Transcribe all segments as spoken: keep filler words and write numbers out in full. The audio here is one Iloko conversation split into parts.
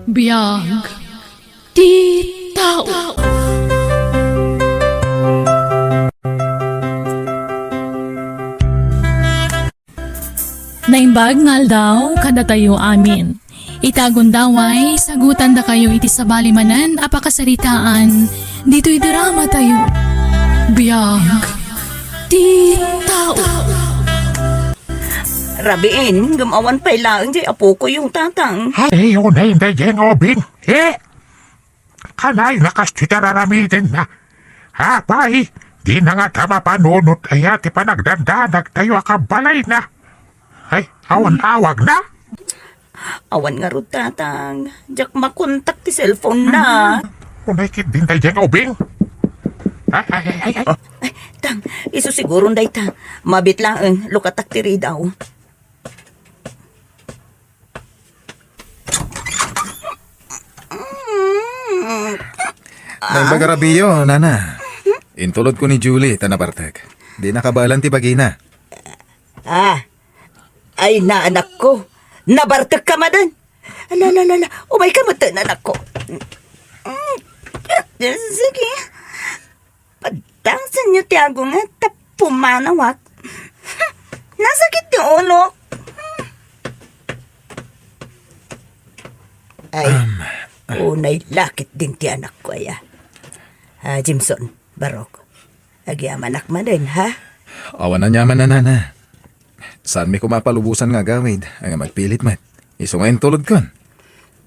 Biag ti tao. Naimbag nga aldaw kadatayo amin. Ita gundaway, sagutandakayo iti sabali manen a pakasaritaan ditoy drama tayo. Biag ti tao. Rabiin, ngem awan pay laeng diay apokoyo, Tatang. Ay, unay daydiay nga ubing. Eh? Kanay, nakas ti tararamidenna. Apay, dina ngata mapanunot aya ti panagdandanagtayo a kabalayna? Ay, awan awagna? Awan ngarud, Tatang. Diak makontak ti cellphone na. Unay ketdin daydiay nga ubing. Ay, ay, ay, ay, ay. Ay, Tang, isu siguron dayta. Mabiit laeng, lukatak ti ridaw. Naimbag a rabiyo, nana. Intulodko ni Julie ta nabartek. Di nakabaelan ti bagina. Ah, ay, naanakko. Nabartekka manen. Ala, ala, ala, ala. Umayka met, anakko. Mm. Sige. Paddasenyo ti agunget ta pumanawak. Nasakit ti ulok. Ay, Am. Unay la ketdin ti anakko aya. Ah, Jimson, Barok, agyamanak manen, ha? Awan aniaman, nana. Saanmi koma a palubosan nga agawid, nga agpilit met. Isu nga intulodkon.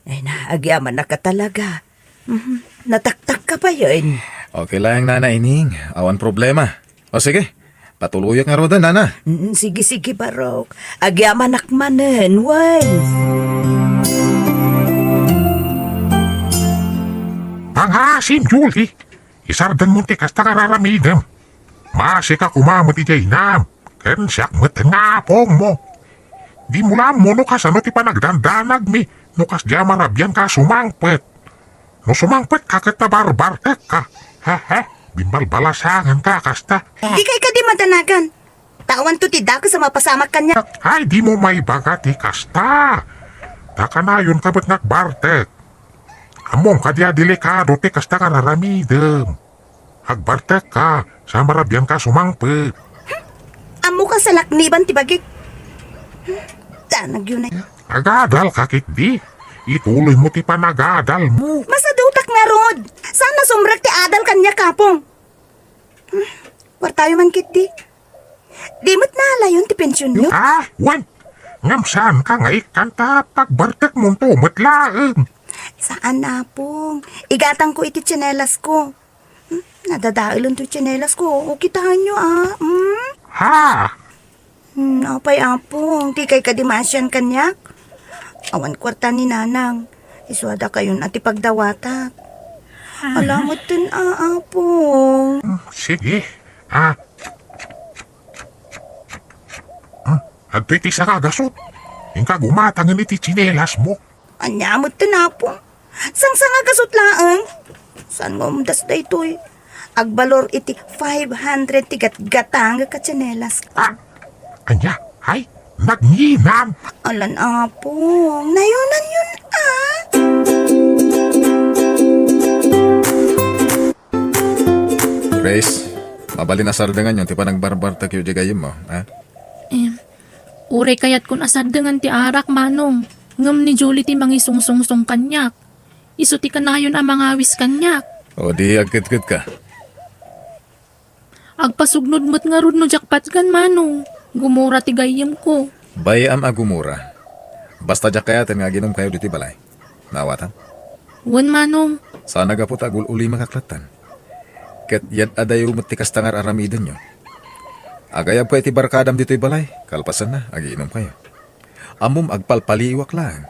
Ay na, agyamanak a talaga. Mhm. Nataktakka payen. Okay lang, Nana Ining. Awan problema. O sige, patuloyak ngaruden, Nana. Mm, sige, sige, Barok. Agyamanak manen, wen. Pangaasim, Julie. Isardenmo ti kasta nga raramidem. Maasika koma met idiay inam, ken siak met nga apongmo. Dimo la ammo no kasano ti panagdandanagmi no kasdiay a marabianka a sumangpet. No sumangpetka ket nabarbartekka. Hehe, bimbalbalasangenka a kasta. Dikay kadi madanagan. Ta awanto ti dakes a mapasamak kaniak. Ay, dimo maibaga ti kasta. Ta kanayonka met nga agbartek. Ammom kadi a delikado ti kasta nga raramidem. Agbartekka, sa marabianka a sumangpet. Ammok a salakniban ti bagik. Danagyo na. Agadalka ketdi. Ituloymo ti panagadalmo. Masadutak ngarud. Saan a sumrek ti adal kaniak, Apong? Kuartayo man ketdi. Di met naalayon ti pensionyo? Ah, wen. Ngem saanka nga ikkan ta pagbartekmonto met laeng. Saan, Apong. Igatangko iti tsinelasko. Hmm, nadadaelen toy tsinelasko. O, kitaenyo, ah. Hmm? Ha? Hmm, apay, Apong, dikay kadi maasian kaniak? Awan kuarta ni Nanang. Isu a dakayon a ti pagdawatak. Ala metten, a, Apong. Hmm, sige. Ah. Hmm, adtoy ti sanga a gasut. Inka gumatangen iti tsinelasmo. Ania metten, Apong? Sangsanga gasut laeng. Saan nga umdas daytoy? Agbalor iti five hundred ti gatgatangek a tsinelas. Ah, ania? Ay, nagnginam. Alan, Apong, nayonanyon, ah. Grace, mabalin a sardenganyon ti panagbarbartekyo idiay gayyemmo, ha? Em, uray kayatkon a sardengan ti arak, Manong. Ngem ni Julie ti mangisungsungsong kaniak. Isu ti kanayon a mangawis kaniak. O di agketketka. Agpasugnod met ngarud no diak patgan, Manong. Gumura ti gayyemko. Bay-am a gumura. Basta diak kayaten nga aginumkayo ditoy balay. Naawatam? Wen, Manong. Saan a gapu ta agul-ulimakak lattan. Ket yad-adayo met ti kasta nga ar-aramidenyo. Agayabka iti barkadam ditoy balay, kalpasanna, agiinumkayo. Ammom, agpalpaliiwak laeng.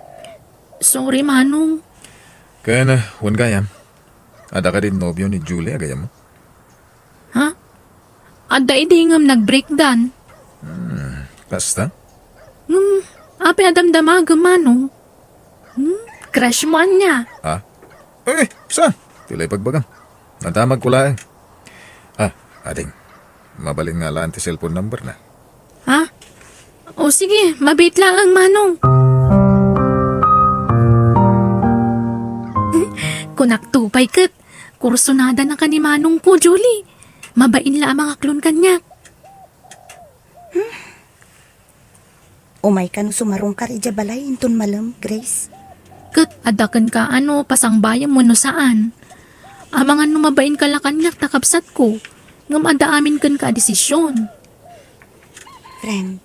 Sorry, Manong. Ken, ah, wen gayam, adda kadi nobio ni Julie a gayyemmo? Ha? Adda idi ngem nag-breakdan. Hmm, kasta? Hmm, apay a damdamagem, Manong? Hmm, crush mo ania? Ha? Eh, saan? Ti la ibagbagam. Nadamagko laeng. Ah, ading. Mabalin nga alaan ti cellphone number na. Ha? O sige, mabiit laeng, Manong. Ay ket, kursunada na ka ni manongko, Julie. Mabain la a mangaklon kaniak. Umayka no sumarungka idiay balay inton malem, Grace. Ket adda kenka a no pasangbayem wenno saan. Amangan no mabainka la kaniak ta kabsatko, ngem adda amin kenka a desisyon. Friend,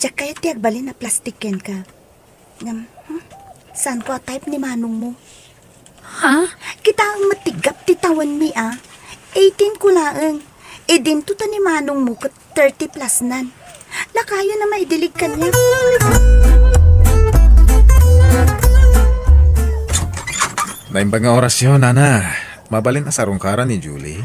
diak kayat ti agbalin a plastik kenka. Ngem, hmm? Saanko a type ni manongmo. Ha? Kitaem met ti gap ti tawenmi a. Eighteen ko laeng. Idinto ta ni manongmo ket thirty plus nan. Lakayon a maidilig kaniak. Naimbag nga orasyo, Nana. Mabalin a sarungkaran ni Julie?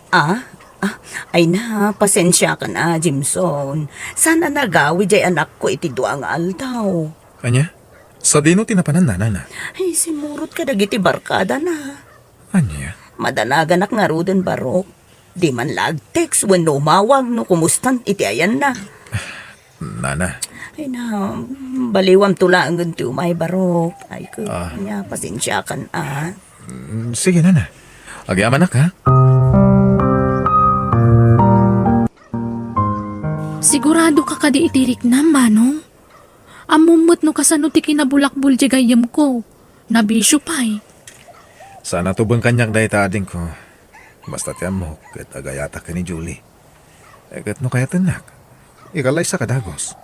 Ah? Ah, ay na, pasensiakan a, Jimson. Saan a nagawi jay anakko iti dua nga aldaw. Ania? Sadino ti napanan nanana? Ay, simmurot kadagiti barkadana. Ania? Madanaganak ngaruden, Barok. Di man la ag-text wenno umawag no kumustan iti ayanna. Nana. Ay na, baliwamto laengen ti umay, Barok. Ay, ko, Ah. ania, pasensiakan a. Mm, sige, Nana. Agyamanak, ha? Sigurado ka kadi iti riknam, Manong? Ammom met no kasano ti kinabulakbol di gayyemko. Nabisio pay. Saan a tubeng kaniak dayta, adingko. Basta ti ammok ket agayatak ken ni Julie. Eh, ket no kayatennak, ikalaysa ka dagus.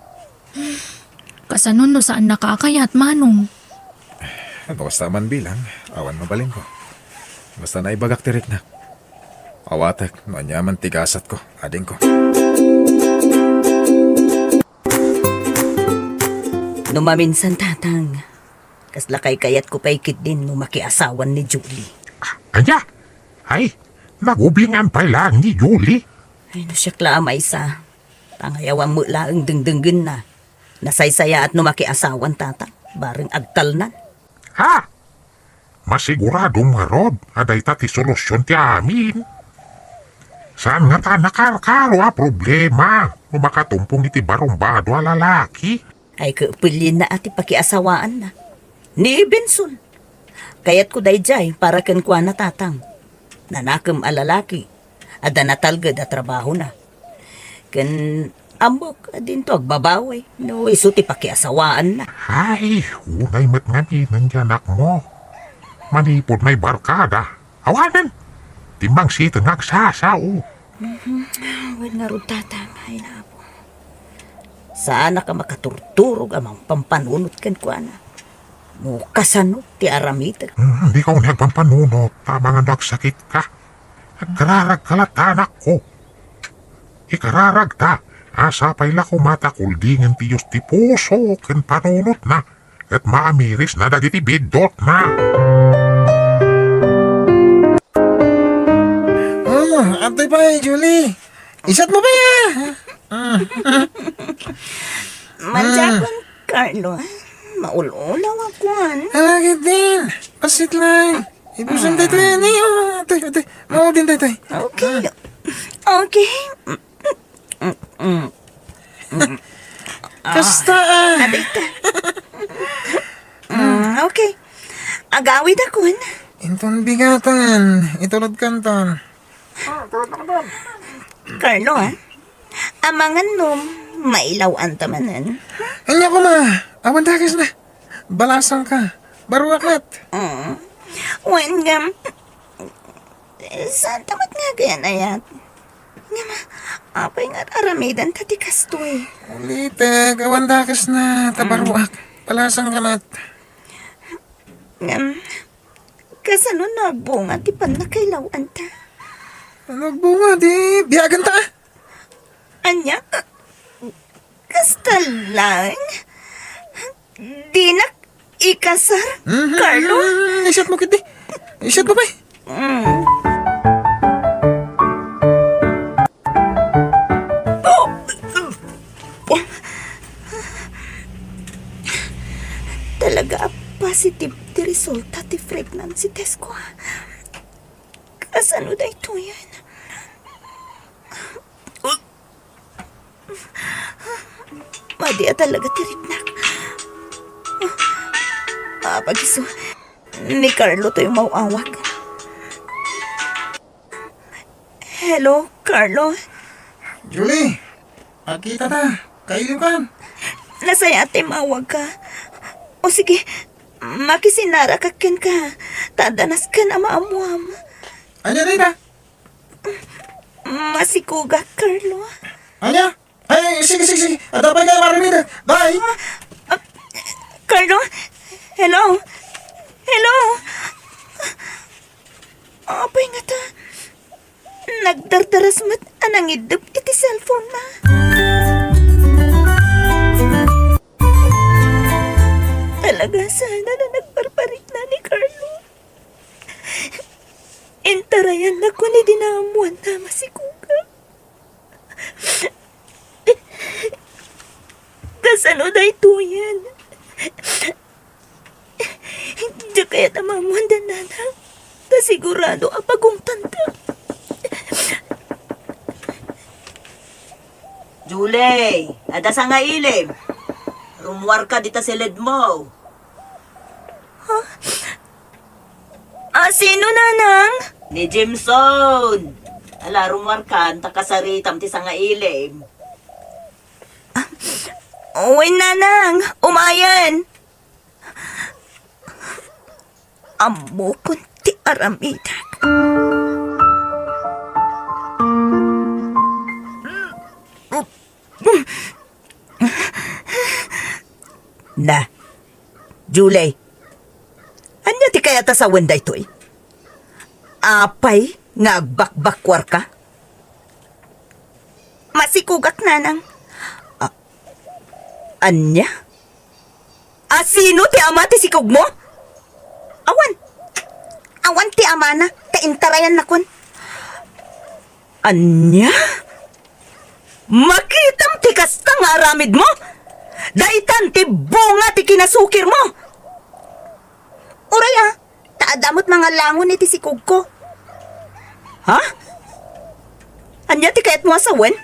Kasano no saannaka a kayat, Manong? No kasta man bilang, awan mabalinko. Basta naibagak ti riknak. Awatek no ania man ti gasatko, adingko. No maminsan, Tatang, kasla kaykayatko pay ketdin no makiasawan ni Julie. Ania? Ay, nagubingan pay laeng ni Julie? Ay, no siak la a maysa. Pangayawan met laeng dengdenggenna. Nasaysayaat no makiasawan, Tatang, bareng agtalnan. Ha? Masiguradom ngarud a dayta ti solusyon ti amin. Saan ngata a nakarkaro a problema no makatumpong iti barumbado a lalaki? Ay, ket pellienna a ti pakiasawaanna. Ni Benson. Kayatko daydiay para kenkuana, Tatang. Nanakem a lalaki. Adda natalged a trabahona. Ken ammok a dinto agbabawi no isu ti pakiasawaanna. Ay, unay met ngamin ti anakmo. Manipud maibarkada, awanen. Timmangsiten nga agsasao. Mhm. Wen ngarud, Tatang, ay, Apo. Saanak a makaturturog a mangpampanunot kenkuana. No kasano ti aramidek? Hmm, dika unay agpampanunot, ta amangan no agsakitka. Agkararagka latta, anakko. Ikararagta, a sapay la koma ta kuldingen ti Dios ti puso ken panunotna, ket maamirisna dagiti biddutna. Oh, adtoy pay, Julie. Isat mo pay, ah. Madiakon, Carlo. Maul-ulaw ako, ah. Ala, ketdin. Pasit lang. Ibusen tayo, tayo. Ni, oh, tayo, tayo. Maudin tayo, tayo. Okay. Okay. Kasta, ah. Adita. Mm, okay. Agawid akon. Inton bigatan, itulod kanton. Carlo, ah? Amangan no mailaw-anta manen. Ania koma, awan dakes na. Balasang ka. Baruak met. Mm. Wen ngem, saan ta met nga agayat-ayat? Ngem, apay nga aramiden ta ti kastoy? Ulitek, awan dakes na, ta baruak. Balasang ka met. Ngem, kasano no agbunga ti pannakailaw-anta? Ano agbunga, di biagan ta? Ania? Kasta laeng? Dinak ikasar, Carlo? Isat mo, ketdi. Isat mo, bay. Mm. Talaga a positive ti resulta ti pregnancy test ko. Kasano daytoyen? Madi a talaga ti riknak. Ah, pagiso. Ni Carlo toy maw-awag. Hello, Carlo. Julie, agkita ta. Kailiwkan. Nasayaat ti mawagka. O sige, makisinarakak kenka. Ta adda nasken a maammuam. Ania dayta? Masikugak, Carlo. Ania? Ay, sige, sige, sige. Adda pay nga aramidek. Bye. Ah, ah, Carlo? Hello? Hello? Apay ngata? Nagdardaras met a nangiddep iti cellphone-na. Talaga sana nga nagbarbarikna ni Carlo. Intarayannak ken idi naammuanna a masikugak. Kasano daytoyen? Diak kayat a maammuanda, nanang. Ta sigurado a pagungtanta. Julie, adda sangailim. Rummuarka dita siledmo. Ha? A, sino, nanang? Ni Jimson. Ala, rummuarkan, ta kasaritam ti sangailim. Ah, wen, nanang. Umayen. Ammokon ti aramidek. Na, Julie, ania ti kayat a sawen daytoy? Apay nga agbakbakkuarka? Masikugak, nanang. A-, ania? A, sino ti ama ti sikugmo? Awan. Awan ti amana, ta intarayannakon. Ania? Makitam ti kasta nga aramidmo? Daytan ti bunga ti kinasukirmo. Uray a, ta adda met mangalangon iti sikugko. Ha? Ania ti kayatmo a sawen?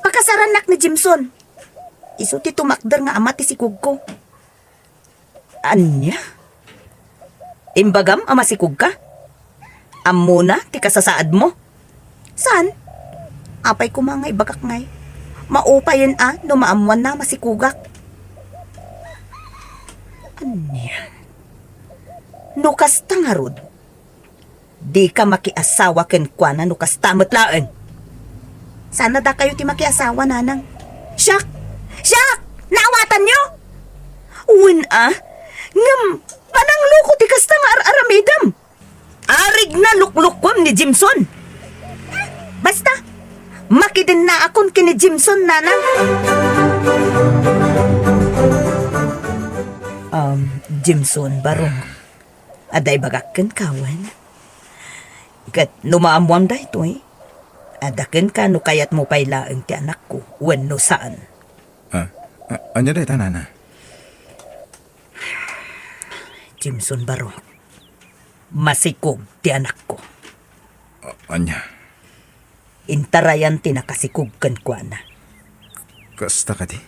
Pakasarannak ni Jimson. Isu ti tumakder nga ama ti sikugko. Ania? Imbagam a masikugka? Ammona ti kasasaadmo? Saan? Apay koma nga ibagak ngay, maupayen a no maammuanna a masikugak. Ania? No kasta ngarud, dika makiasawa kenkuana no kasta met laeng. Saan a dakayo ti makiasawa, nanang? Siak! Siak! Naawatanyo? Wen a, ngem panangloko ti kasta nga ar-aramidem. Arigna luklukuem ni Jimson. Basta, makidennaakon ken ni Jimson, nanang. Um, Jimson, barong. Adda ibagak kenka wen? Ket no maammuam daytoy, adda kenka no kayatmo pay laeng ti anakko wenno saan. Ah, a-, ania dayta, nana? Jimson, barok, masikog ti anakko. A-, ania? Intarayan ti nakasikog kenkuana. Kasta kadi?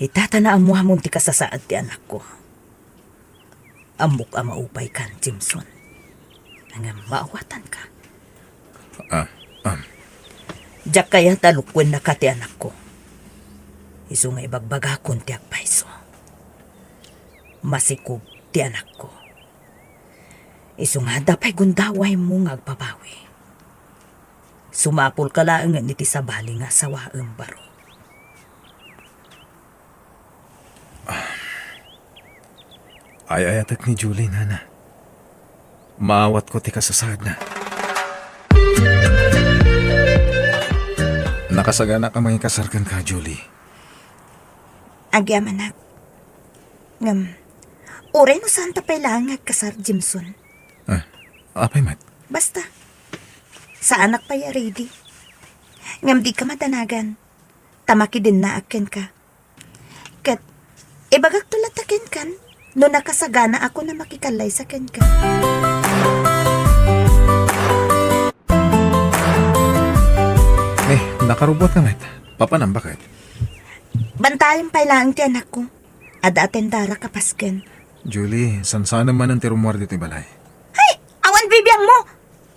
Ita ta naammuamon ti kasasaad ti anakko. Ammok a maupaykan, Jimson. Ngem maawatanka. Ah, um. Diak kayat a lukuennaka ti anakko. Isu nga ibagbagakon ti agpayso. Masikog ti anakko. Isu nga adda pay gundawaymo nga agbabawi. Sumapulka laengen iti sabali nga asawaem, baro. Ay-ayatek ni Julie, nana. Maawatko ti kasasaadna. Nakasaganak a mangikasar kenka, Julie. Agyamanak. Ngem, uray no saan ta pay laeng nga agkasar, Jimson. Ah, apay met? Basta, saanak pay a ready. Ngem dika madanagan, ta makidennaak kenka. Ket, ibagakto latta kenkan, no nakasaganaakon a makikallaysa kenka. Eh, nakarubuatka met. Papanam, baket? Bantayan pay laeng ti anakko. Adda atendara kapasken. Julie, sansanem manen ti rummuar ditoy balay. Hay! Awan bibiangmo!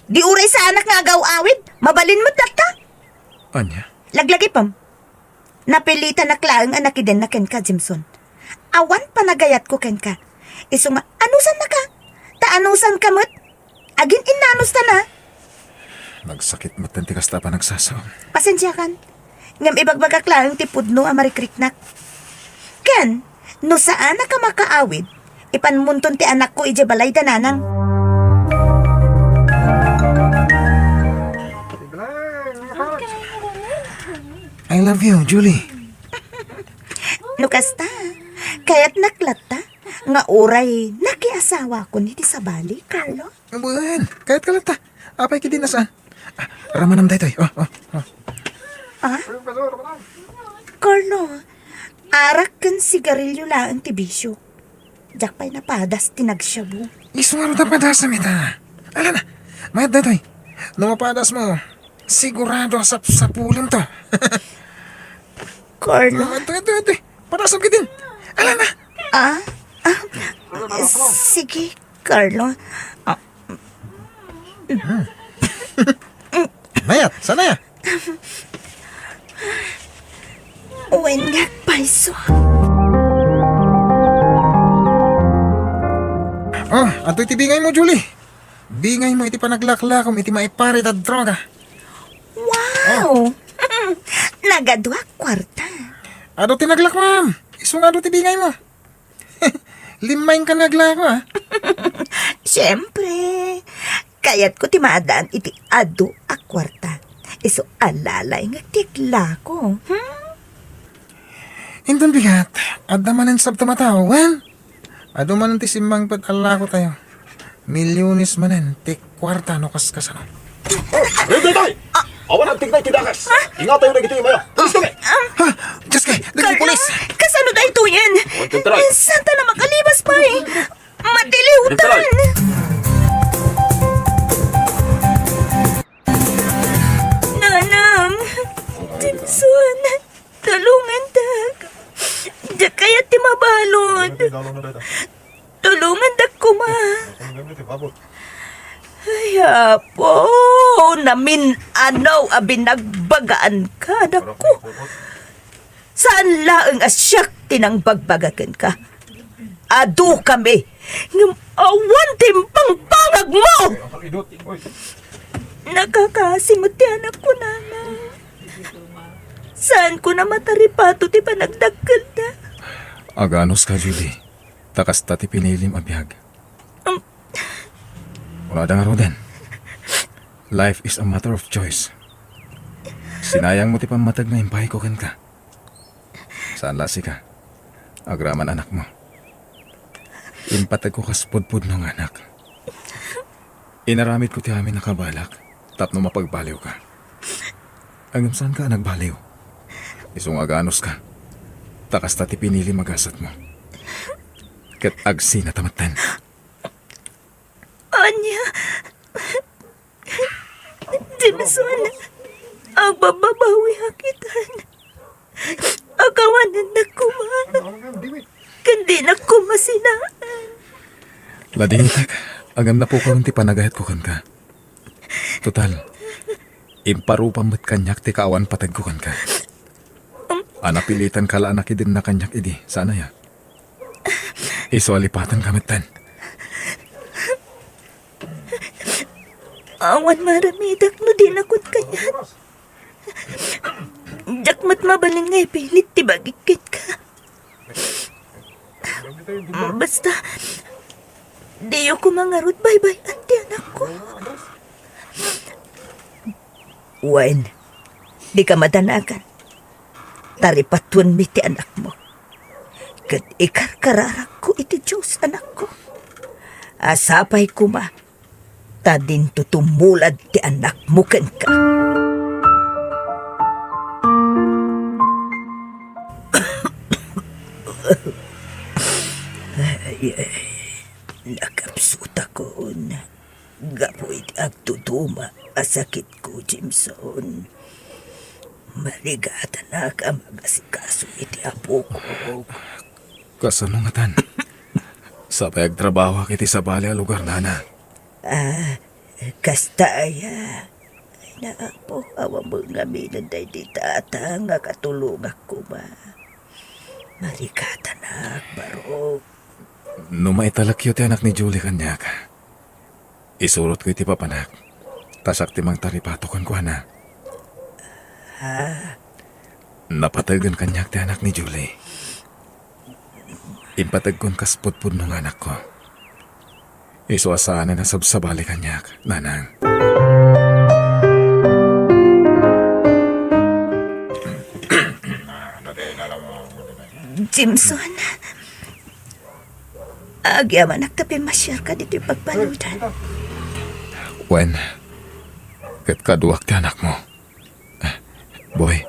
Di uray saanak nga agaw-awid, mabalin met latta. Ania? Laglagipem. Napilitanak laeng a nakidenna kenka, Jimson. Awan panagayatko kenka. Isu nga, anusannaka? Ta anusanka met? Agin-innanustana. Nagsakit met ti kasta a panagsasao. Pasensiakan. Ngem ibagbagak laeng ti pudno a marikriknak. Ken, no saanak a makaawid, ipanmonton ti anakko idiay balay da nanang. I love you, Julie. No kasta, kayatnak latta nga uray nakiasawakon iti sabali, Carlo? Wen, kayatka latta. Apay ketdin a saan? Ah, ramanam daytoy. Oh, oh, oh. Ah? Carlo, arak ken sigarilyo laeng ti bisio. Diak pay napadas ti nagshabu. Isu ngarud a padasam ita. Ala na, mayat daytoy. No mapadasmo, sigurado a sapsapulemto. Carlo. Ah, ito, ito, ito. Padasam ketdin. Ala na. Ah? Ah, sige, Carlo. Ah, Mayat, saan aya? Wen nga payso. Oh, adtoy ti bingaymo, Julie. Bingaymo iti panaglaklakom iti maiparit a droga. Wow! Nagaduak kuarta. Adu ti naglakom. Isu nga adu ti bingaymo. Limmaingka nga aglako, ah. Siempre, kayatko ti maadaan iti adu a kuarta. Isu a lalaingek ti aglako, hmm? Inton bigat, adda manen sabta mataw, wen? Adu manen ti simmangpet a lakotayo. Milyones manen ti kuarta no kaskasano. Oh, Rey Daytoy! Awan agtignay ti dakes. Ingatayo dagiti imaya. Pulis kami! Ha? Diyos ko, dagiti pulis! Kasano daytoyen? Saan ta na makalibas pay? Matiliwtan! Nanang! Jimson! Tulongandak. Diak kayat ti mabalud. Tulongandak koma. Ay, Apo, namin-anaw a binagbagaanka, anakko. Saan laeng a siak ti nangbagbaga kenka. Adu kami, ngem awan ti imbangbanagmo! Nakakaasi met ti anakko, Nana. Saanko a mataripato ti panagdakkelda. Aganuska, Julie. Ta kasta ti pinilim a biag. Am- Kunada ngaruden, "Life is a matter of choice." Sinayangmo ti pammateg nga impayko kenka. Saan la sika. Agraman anakmo. Impategko kas pudpudno nga anak. Inaramidko ti amin a kabalak tapno mapagbaliwka. Ngem saanka a nagbaliw. Isu nga aganuska. Ta kasta ti pinilim a gasatmo. Ket agsinata metten. Ania? Jimson, agbabbabawiak itan. Akawanannak koma. Ken dinak koma sinaan. Ladingitek, ngem napukawen ti panagayatko kenka. Total, imparupam met kaniak ti kaawan pategko kenka. A napilitanka la a nakidenna kaniak idi, saan aya? Isu a lipatenka metten. Awan maaramidak no dinakon kaniak. Diak met mabalin nga ipilit ti bagik kenka. Basta, diyo koma ngarud baybay-an ti anakko. Wen, dika madanagan. Taripatuenmi ti anakmo. Ket ikarkararakko iti Dios, anakko. A sapay koma ta dinto tumulad ti anakmo kenka. Ay, ay, nakapsutakon gapu iti agtutuma a sakitko, Jimson. Marigatanak a magasikaso iti apok. Kasano ngatan? Sapay agtrabahoak iti sabali a lugar, nana. Ah, Kasta aya. Ay, na, Apo, awan met ngamin daydi tata nga katulongak koma. Marikatanak, barok. No maitalekyo ti anak ni Julie kaniak, isurotko iti papanak, ta siak ti mangtaripato kenkuana. Ha? Napategen kaniak ti anak ni Julie. Impategkon kas pudpudno nga anakko. Isu a saanen a sabsabali kaniak, nanang. Jameson, agyamanak ta pimmasiarka ditoy pagbanudan. Wen, ket kaduak ti anakmo. Boy,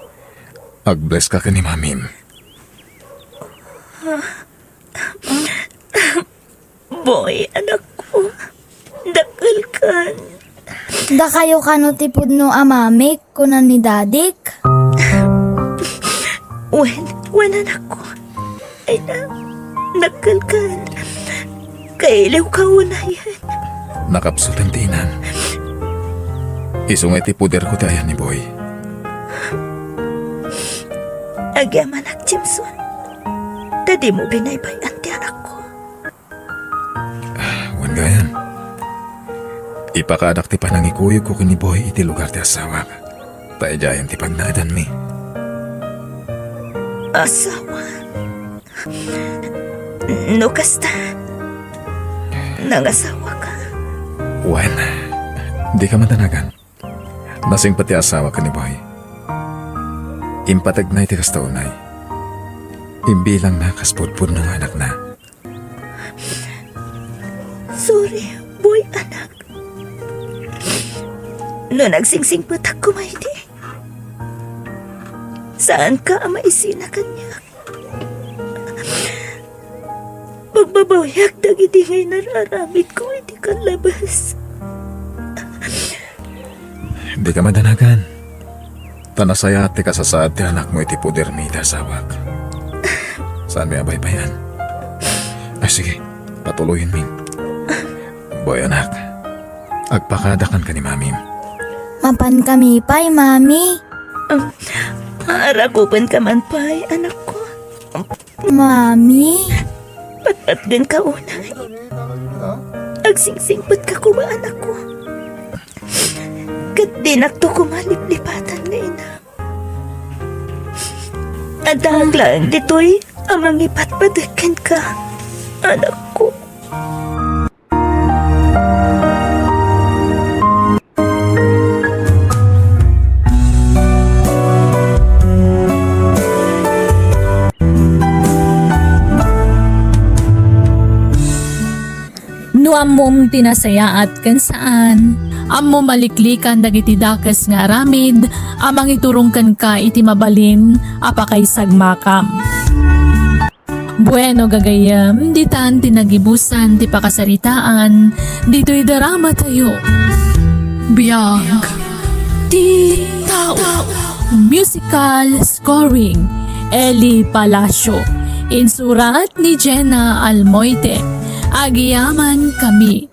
ag-bless ka ken ni Mamim. Boy, anakko, dakkelkan. Dakayo kano ti pudno a mamik, kuna ni dadik. Wen, wen, anakko. Ay na, dakkelkan. Kailiwka unayen. Nakapsuten ti inam. Isu nga iti puderko ti ayan ni Boy. Agyamanak, Jameson. Ta dimo binaybay-an ti anakko. Wen gayam, ipakaadak ti panangikuyogko ken ni Boy iti lugar ti asawak, ta idiayen ti pagnaedanmi. Asawa? No kasta, nangasawaka? Wen, dika madanagan. Nasingpet ti asawak ken ni Boy. Impategna iti kasta unay. Imbilangna kas pudpudno nga anakna. Sorry, Boy, anak. No nagsingsingpetak koma idi, saanka a maisina kaniak. Pagbabawiak dagidi nga inararamidko iti kallabes. Dika madanagan. Ta nasayaat ti kasasaad ti anakmo iti pudermi iti asawak. Saanmi a baybay-an. Ay, sige, patuloyenmin. Boy, anak, agpakadakan ken ni Mamim. Mapankami pay, Mami. Um, arakupenka man pay, anakko. Mami? Patpatgenka unay. Agsingsingpetka koma, anakko. Ket dinakto koma liplipatan nga inam. Addaak laeng ditoy a mangipatpateg kenka, anakko. No ammom ti nasayaat ken saan, ammom a liklikan dagiti dakes nga aramid a mangiturong kenka iti mabalin a pakaisagmakam. Bueno, gagayyem, ditan ti nagibusan ti pakasaritaan ditoy dramatayo. Biag ti tao. Musical scoring, Eli Palacio. Insurat ni Jenna Almoite. Agyamankami.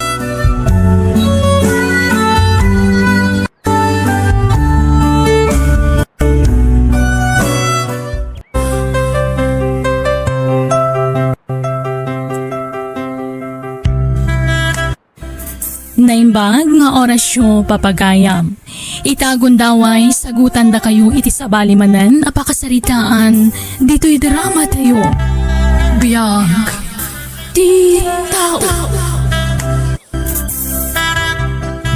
Naimbag nga orasyo, papagayam. Ita gundaway, sagutandakayo iti sabali manen a pakasaritaan ditoy dramatayo. Biag ti tao.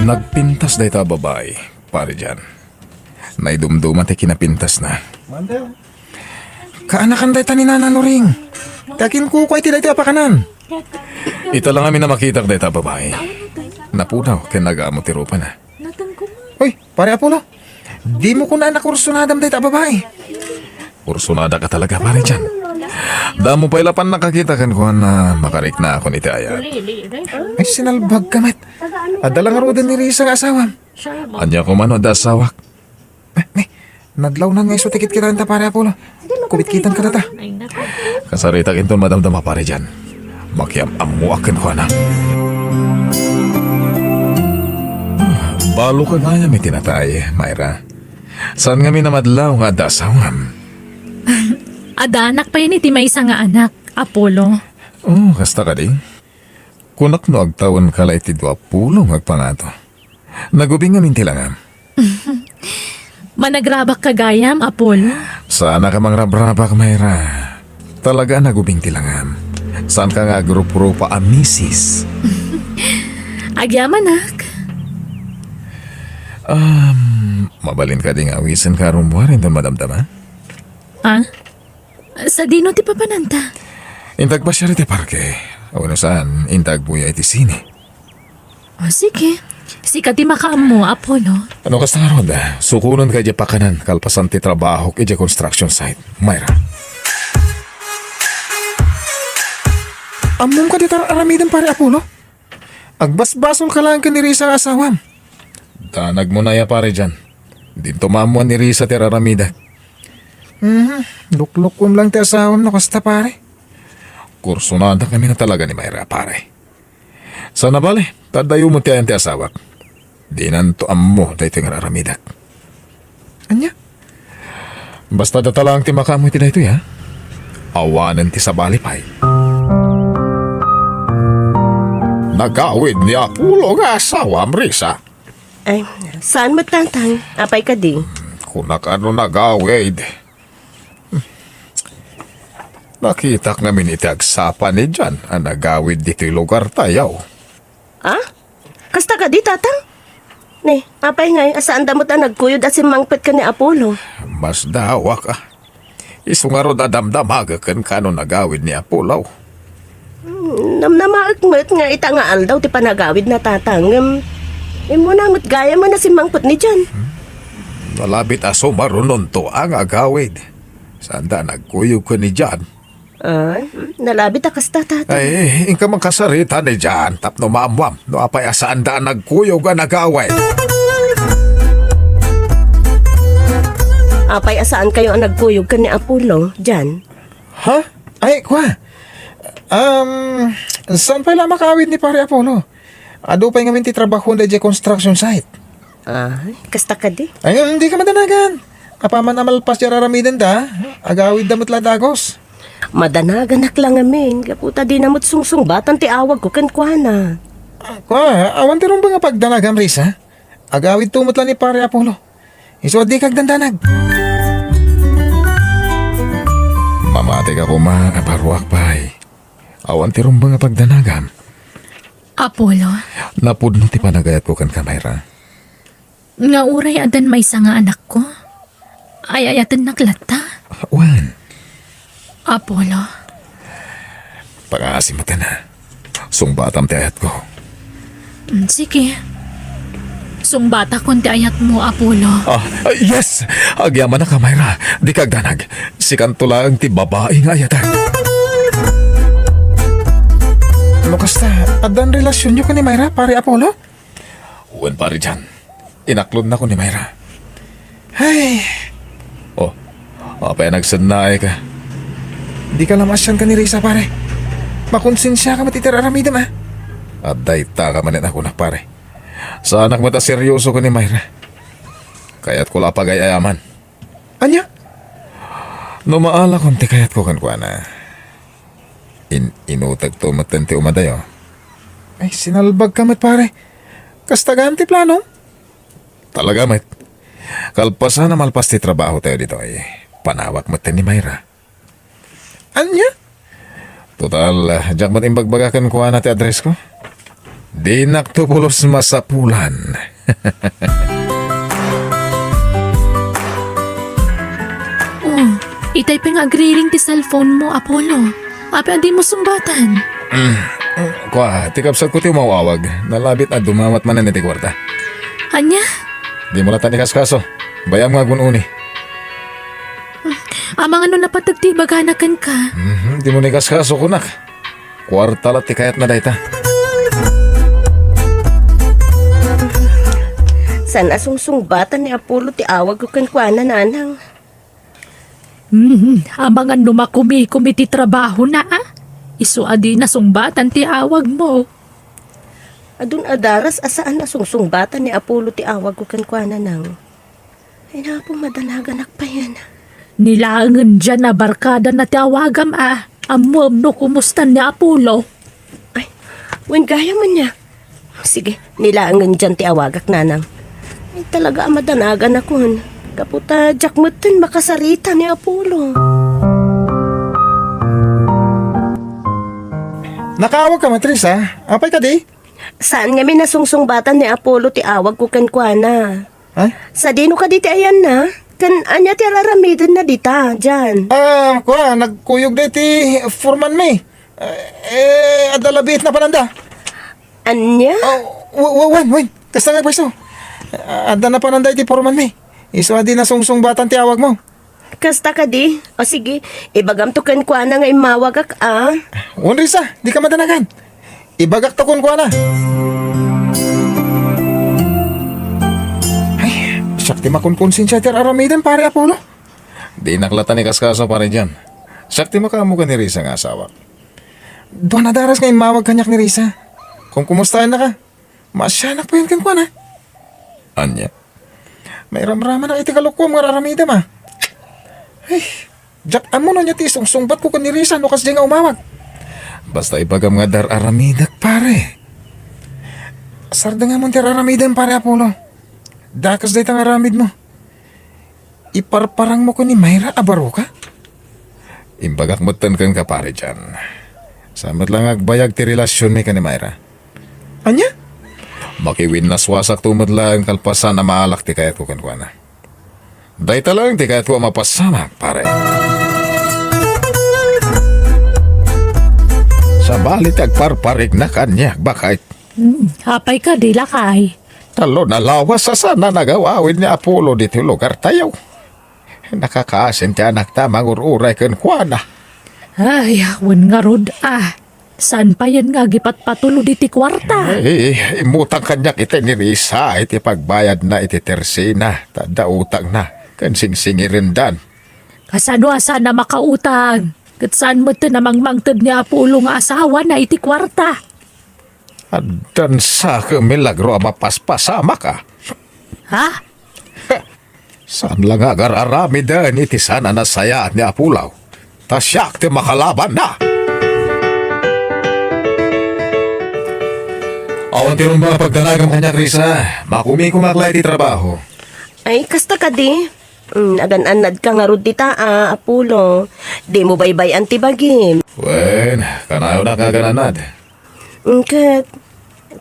Nagpintas dayta a babai, Pare Jan. Naidumduma ti kinapintasna. Kaanakan dayta ni Nana Loring. Ta kinkukua iti dayta a pakanan. Ita la ngamin a makitak dayta a babai. Napudaw ken nagamu ti rupana. Uy, Pare Apollo, dimo kuna a nakursunadam dayta a babai. Kursunadaka talaga, Pare Jan. Damo pay laeng nakakita kenkuana a makariknakon iti ayat. Ay, sinalbagka met. Adda la ngaruden ni Risa nga asawam. Ania koma no adda asawak? Eh, ni, nadlawnan nga isu ti kitkitaenta, Pare Apollo. Kumitkitaenka dayta. Kasaritak inton madamdama, Pare Jan. Makiam-ammoak kenkuana. Balo ka gayam iti natay, Myra. Saan ngamin a madlaw nga adda asawam? Adda anak pay iti maysa nga anak, Apollo. Oh, kasta kadi? Kunak no agtawenka la iti dua pulo nga agpangato. Nagubing ngamin ti langam. Managrabak ka gayam, Apollo? Saanka mangrabrabak, Myra. Talaga a nagubing ti langam. Saanka nga agrupa-rupa a misis. Agyamanak. Um, mabalin kadi nga awisenka a rummuar inton madamdama? Ah? Sadino ti papananta? Intag pasiar iti parke. Wenno saan, intag agbuya iti sine. O, sige. Sika ti makaammo, Apollo. No kasta ngarud, sukonenka idiay pakanan kalpasan ti trabahok idiay construction site, Myra. Ammom kadi ti ar-aramidem, Pare Apollo? Agbasbasolka laeng ken ni Risa nga asawam. Danagmon aya, Pare Jan. Dinto maammuan ni Risa ti ar-aramidek. Mhm. Luklukuem laeng ti asawam no kasta, Pare. Kursunada kami na talaga ni Myra, Pare. Sana bale, ta adda met ti ayan ti asawak. Dinanto ammo daytoy nga ar-aramidek. Ania? Basta data laeng ti makaammo iti daytoy, ha? Awanen ti sabali pay. Nagawid ni Apollo nga asawam, Risa? Ay, saan met, Tatang? Apay kadi? Kunak no nagawid. Nakitak ngamin iti agsapa ni Jan a nagawid ditoy lugartayo. Ah? Kasta kadi, Tatang? Ne, apay ngay a saanda met a nagkuyog a simmangpet ken ni Apollo? Masdawak, a. Isu ngarud a damdamagek kenka no nagawid ni Apollo. Hmm, namnamaek met nga ita nga aldaw ti panagawidna, Tatang, ngem immuna met gayamen a simmangpet ni Jan. Hmm? Nalabit a sumarunonto a nga agawid. Saanda a nagkuyog ken ni Jan. Ah, nalabit a kasta, Tatang. Ay, inka mankasarita ni Jan tapno maammuam no apay a saanda a nagkuyog a nagawid. Apay a saankayo a nagkuyog ken ni Apollo, Jan? Ha? Ay, kua. Um, saan pay la makaawid ni Pare Apollo? Adu pay ngamin ti trabahona idiay construction site. Ay, kasta kadi? Ay, dika madanagan. Apaman a malpas ti ar-aramidenda, agawidda met la dagus. Madanaganak la ngamin, gapu ta dina met sungsungbatan ti awagko kenkuana. Ah, kua, awan ti rumbeng a pagdanagam, Risa. Agawidto met la ni Pare Apollo. Isu a dika agdandanag. Mamatika koma a barruak pay. Awan ti rumbeng a pagdanagam. Apollo. Napudno ti panagayatko kenka, Myra. Nga uray addan maysa nga anakko, ay-ayatennak latta? Wen. Apollo. Pangaasi metten, ha? Sungbatam ti ayatko. Mm, sige. Sungbatakon ti ayatmo, Apollo. Ah, yes! Agyamanak, Myra. Dika agdanag. Sikanto laeng ti babai nga ayatek. No kasta, addan relasionyo ken ni Myra, Pare Apollo? Wen, Pare Jan. Inaklodnakon ni Myra. Ay. Oh, apay a nagsennaayka? Dika la maasian ken ni Risa, pare. Makonsensiaka met iti ar-aramidem, a. Adda itaka manen a kunak, pare. Saanak met a serioso ken ni Myra. Kayatko la a pagay-ayaman. Ania? No maalakon ti kayatko kenkuana, in-inutegto metten ti umadayo. Ay, sinalbagka met, pare. Kasta gayam ti planom? Talaga met. Kalpasan a malpas ti trabahotayo ditoy, panawak metten ni Myra. Ania? Total, diak met imbagbaga kenkuana ti addressko. Dinakto pulos masapulan. Oh, itay pay nga agriring ti cellphone mo, Apollo. Apay a dimo sungbatan? Mm, mm, kua, ti kabsatko ti umaw-awag. Nalabit a dumawat manen iti kuarta. Ania? Dimo latta ikaskaso. Bay-am nga agun-uni. Amangan no napateg ti ibagana kenka. Mhm, dimo ikaskaso, kunak. Kuarta la ti kayatna dayta. Saan a sungsungbatan ni Apollo ti awagko kenkuana, nanang? Hmm, amangan no makumikom iti trabahona, a? Isu a dina sungbatan ti awagmo. Adun a daras a saan a sungsungbatan ni Apollo ti awagko kenkuana nang. Ay, napo, madanaganak payen. Ni laengen diay a barkadana ti awagam a. Ammoem no kumustan ni Apollo. Ay, wen gayam ania. Sige, ni laengen diay ti awagak, nanang. Ay, talaga a madanaganakon. Gapu ta diak metten makasarita ni Apollo. Nakaawagka met, Risa? Apay kadi? Saan ngamin a sungsungbatan ni Apollo ti awagko kenkuana? Ha? Sadino kadi ti ayanna? Ken ania ti ar-aramidenna dita, diay? Ah, kua, nagkuyog da iti foreman mi. Eh, eh, adda labiit napananda. Ania? Oh, w-, w-, wen, wen. Kasta nga pwesto. Adda napananda iti foreman mi. Isu a di nasungsungbatan ti awagmo. Kasta kadi? O sige, ibagamto kenkuana nga immawagak a. Wen, Risa, dika madanagan. Ibagakto kenkuana. Ay, siak ti makonkonsensia ti ar-aramidem, Pare Apollo. Dinak latta ni kaskaso, Pare John. Siak ti makaammo ken ni Risa nga asawak. Dua a daras nga immawag kaniak ni Risa. Kumkumustayannaka? Maasianak payen kenkuana. Ania? Mairamramanak iti kalokuam nga ar-aramidem a. Ay, diak ammo no ania ti isungsungbatko ken ni Risa no kasdiay nga umawag. Basta ibagam nga ar-aramidek, pare. Sardengamon ti ar-aramidem, Pare Apollo. Dakes dayta nga aramidmo. Iparparangmo ken ni Myra a baroka? Imbagak metten kenka, Pare John. Saan met la nga agbayag ti relasionmi ken ni Myra. Ania? Makiwinnaswasakto met laeng kalpasan a maalak ti kayatko kenkuana. Dayta laeng ti kayatko a mapasamak, pare. Sabali ti agparparigna kaniak, baket. Hmm, apay kadi, lakay? Tallo a lawas a saan a nagaw-awid ni Apollo ditoy lugartayo. Nakakaasin ti anakta a mangur-uray kenkuana. Ay, wen ngarud a. Saan payen nga agipatpatulod iti kuarta? Ay, immutang kaniak itay ni Risa iti pagbayadna iti tersina, ta adda utangna ken singsingirendan. Kasano a saan a makautang? Ket saan metten a mangmangted ni Apollo nga asawana iti kuarta? Addan sa ket milagro a mapaspasamak a. Ha? Saan la nga agar-aramiden iti saan a nasayaat ni Apollo. Ta siak ti makalabanna. Awan ti rumba a pagdanagam kaniak, Risa. Makumikumak la iti trabaho. Ay, kasta kadi? Mm, agan-annadka ngarud dita a, Apollo. Dimo baybay-an ti bagim. Wen, kanayonak nga agan-annad. Mm, ket,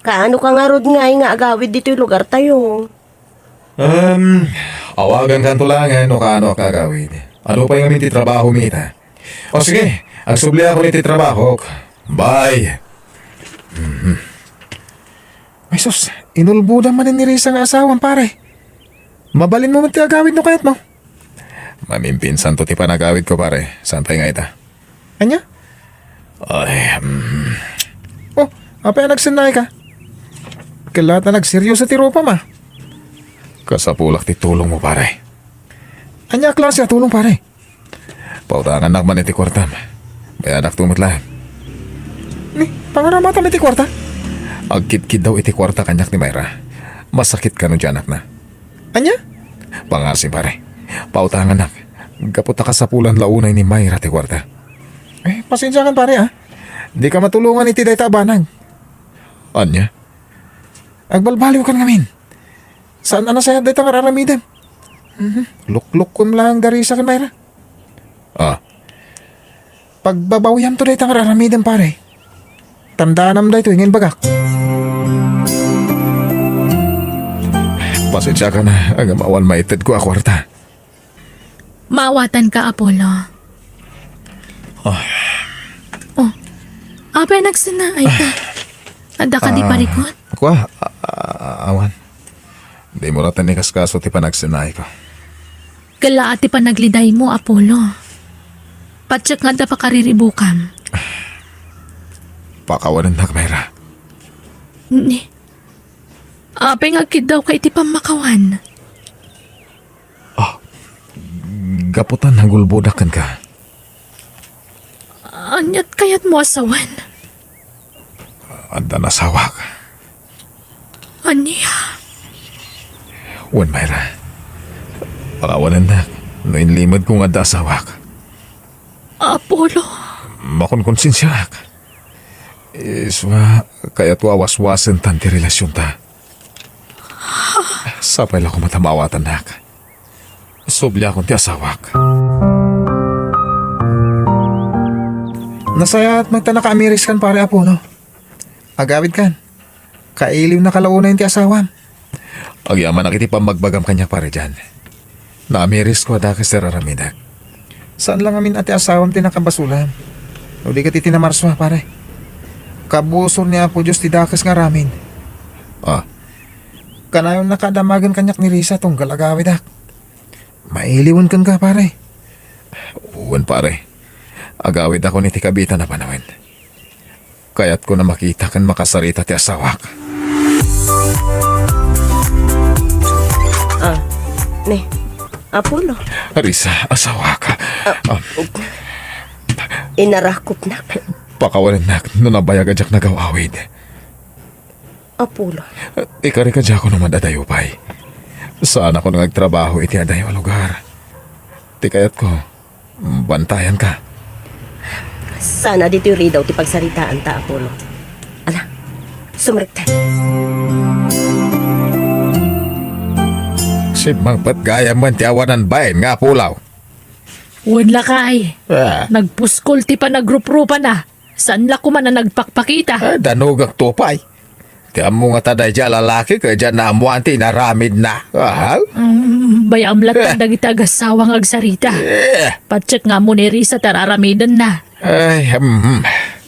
kaano ka ngarud ngay nga agawid ditoy lugartayo? Um, awagankanto laengen no kaano a agawid. Adu pay ngamin ti trabahomi ita. O sige, agsubliakon iti trabahok. Bye. Mhm. Ay sus, inulbodam manen ni Risa nga asawam, pare. Mabalinmo met ti agawid no kayatmo. Mamimpinsanto ti panagawidko, pare. Saan pay nga ita? Ania? Ay, mm. Oh, apay a nagsennaika? Ket la ta nagserioso ti rupam a. Kasapulak ti tulongmo, pare. Ania a klase a tulong, pare? Pautangannak man iti kuartam. Bayadakto met laeng. Ni, pangaramatam iti kuarta? Agkidkiddaw iti kuarta kaniak ni Myra. Masakit kano ti anakna. Ania? Pangasim, pare. Pautangannak. Gapu ta kasapulan la unay ni Myra ti kuarta. Eh, pasensiakan, pare, a. Dika matulongan iti dayta a banag. Ania? Agbalbaliwkan ngamin. Saan a nasayaat dayta nga ar-aramidem? Mhm. Luklukkom laeng da Risa ken Myra. Ah. Pagbabawiamto dayta nga ar-aramidem, pare. Tandaanam daytoy nga imbagak. Pasensiakan a, ngem awan maitedko a kuarta. Maawatanka, Apollo. Ah. Oh, apay a nagsennaayka? Adda kadi parikut? Kua, a-, a-, awan. Dimo latta ni kaskaso ti panagsennaayko. Ket la ti panaglidaymo, Apollo. Patiek nga adda pakariribukam. Pakawanennak, Myra. Ni, apay nga agkiddawka iti pammakawan? Ah, gapu ta nagulbodak kenka. Aniat kayatmo a sawen? Adda nasawak. Ania? Wen, Myra. Pakawanennak no inlimedko nga adda asawak. Apollo. Makonkonsensiaak. Isuna, kayatko a waswasentan ti relasionta. Sapay la koma ta maawatannak. Subliakon ti asawak. Nasayaat met ta nakaamiriskan, Pare Apollo. Agawidkan. Kailiwnaka la unay ti asawam. Agyamanak iti pammagbagam kaniak, Pare John. Naamirisko a dakes ti ar-aramidek. Saan la ngamin a ti asawam ti nakabasolam. No di ket iti namarsua, pare. Kabusor ni Apo Dios ti dakes nga aramid. Ah. Kanayonnaka a damagen kaniak ni Risa tunggal agawidak. Mailiwen kenka, pare. Wen, pare. Agawidakon iti kabiitan a panawen. Kayatko a makita ken makasarita ti asawak. Ah, ne, Apollo. Risa, asawak. Ah, um, inarakopnak. Pakawanennak no nabayag a diak nagaw-awid. Apollo. Ikarikadiakon a mad-adayo pay. Saanakon nga agtrabaho iti adayo a lugar. Ti kayatko, bantayanka. Saan a ditoy ridaw ti pagsaritaanta, Apollo. Ala, sumrekta. Simmangpet gayam man ti awanan bain nga apulaw. Wen lakay. Ah. Nagpuskol ti panagrupropana. Saan la koma a nagpakpakita? Ah, danogak to pay. Ti ammo ngata daydiay a lalaki ket diak naammoan ti inaramidna. Ah? Mm, bayam latta dagiti agassawa nga agsarita. Eh. Patiek nga ammo ni Risa ti ar-aramidenna. Ay, hmm.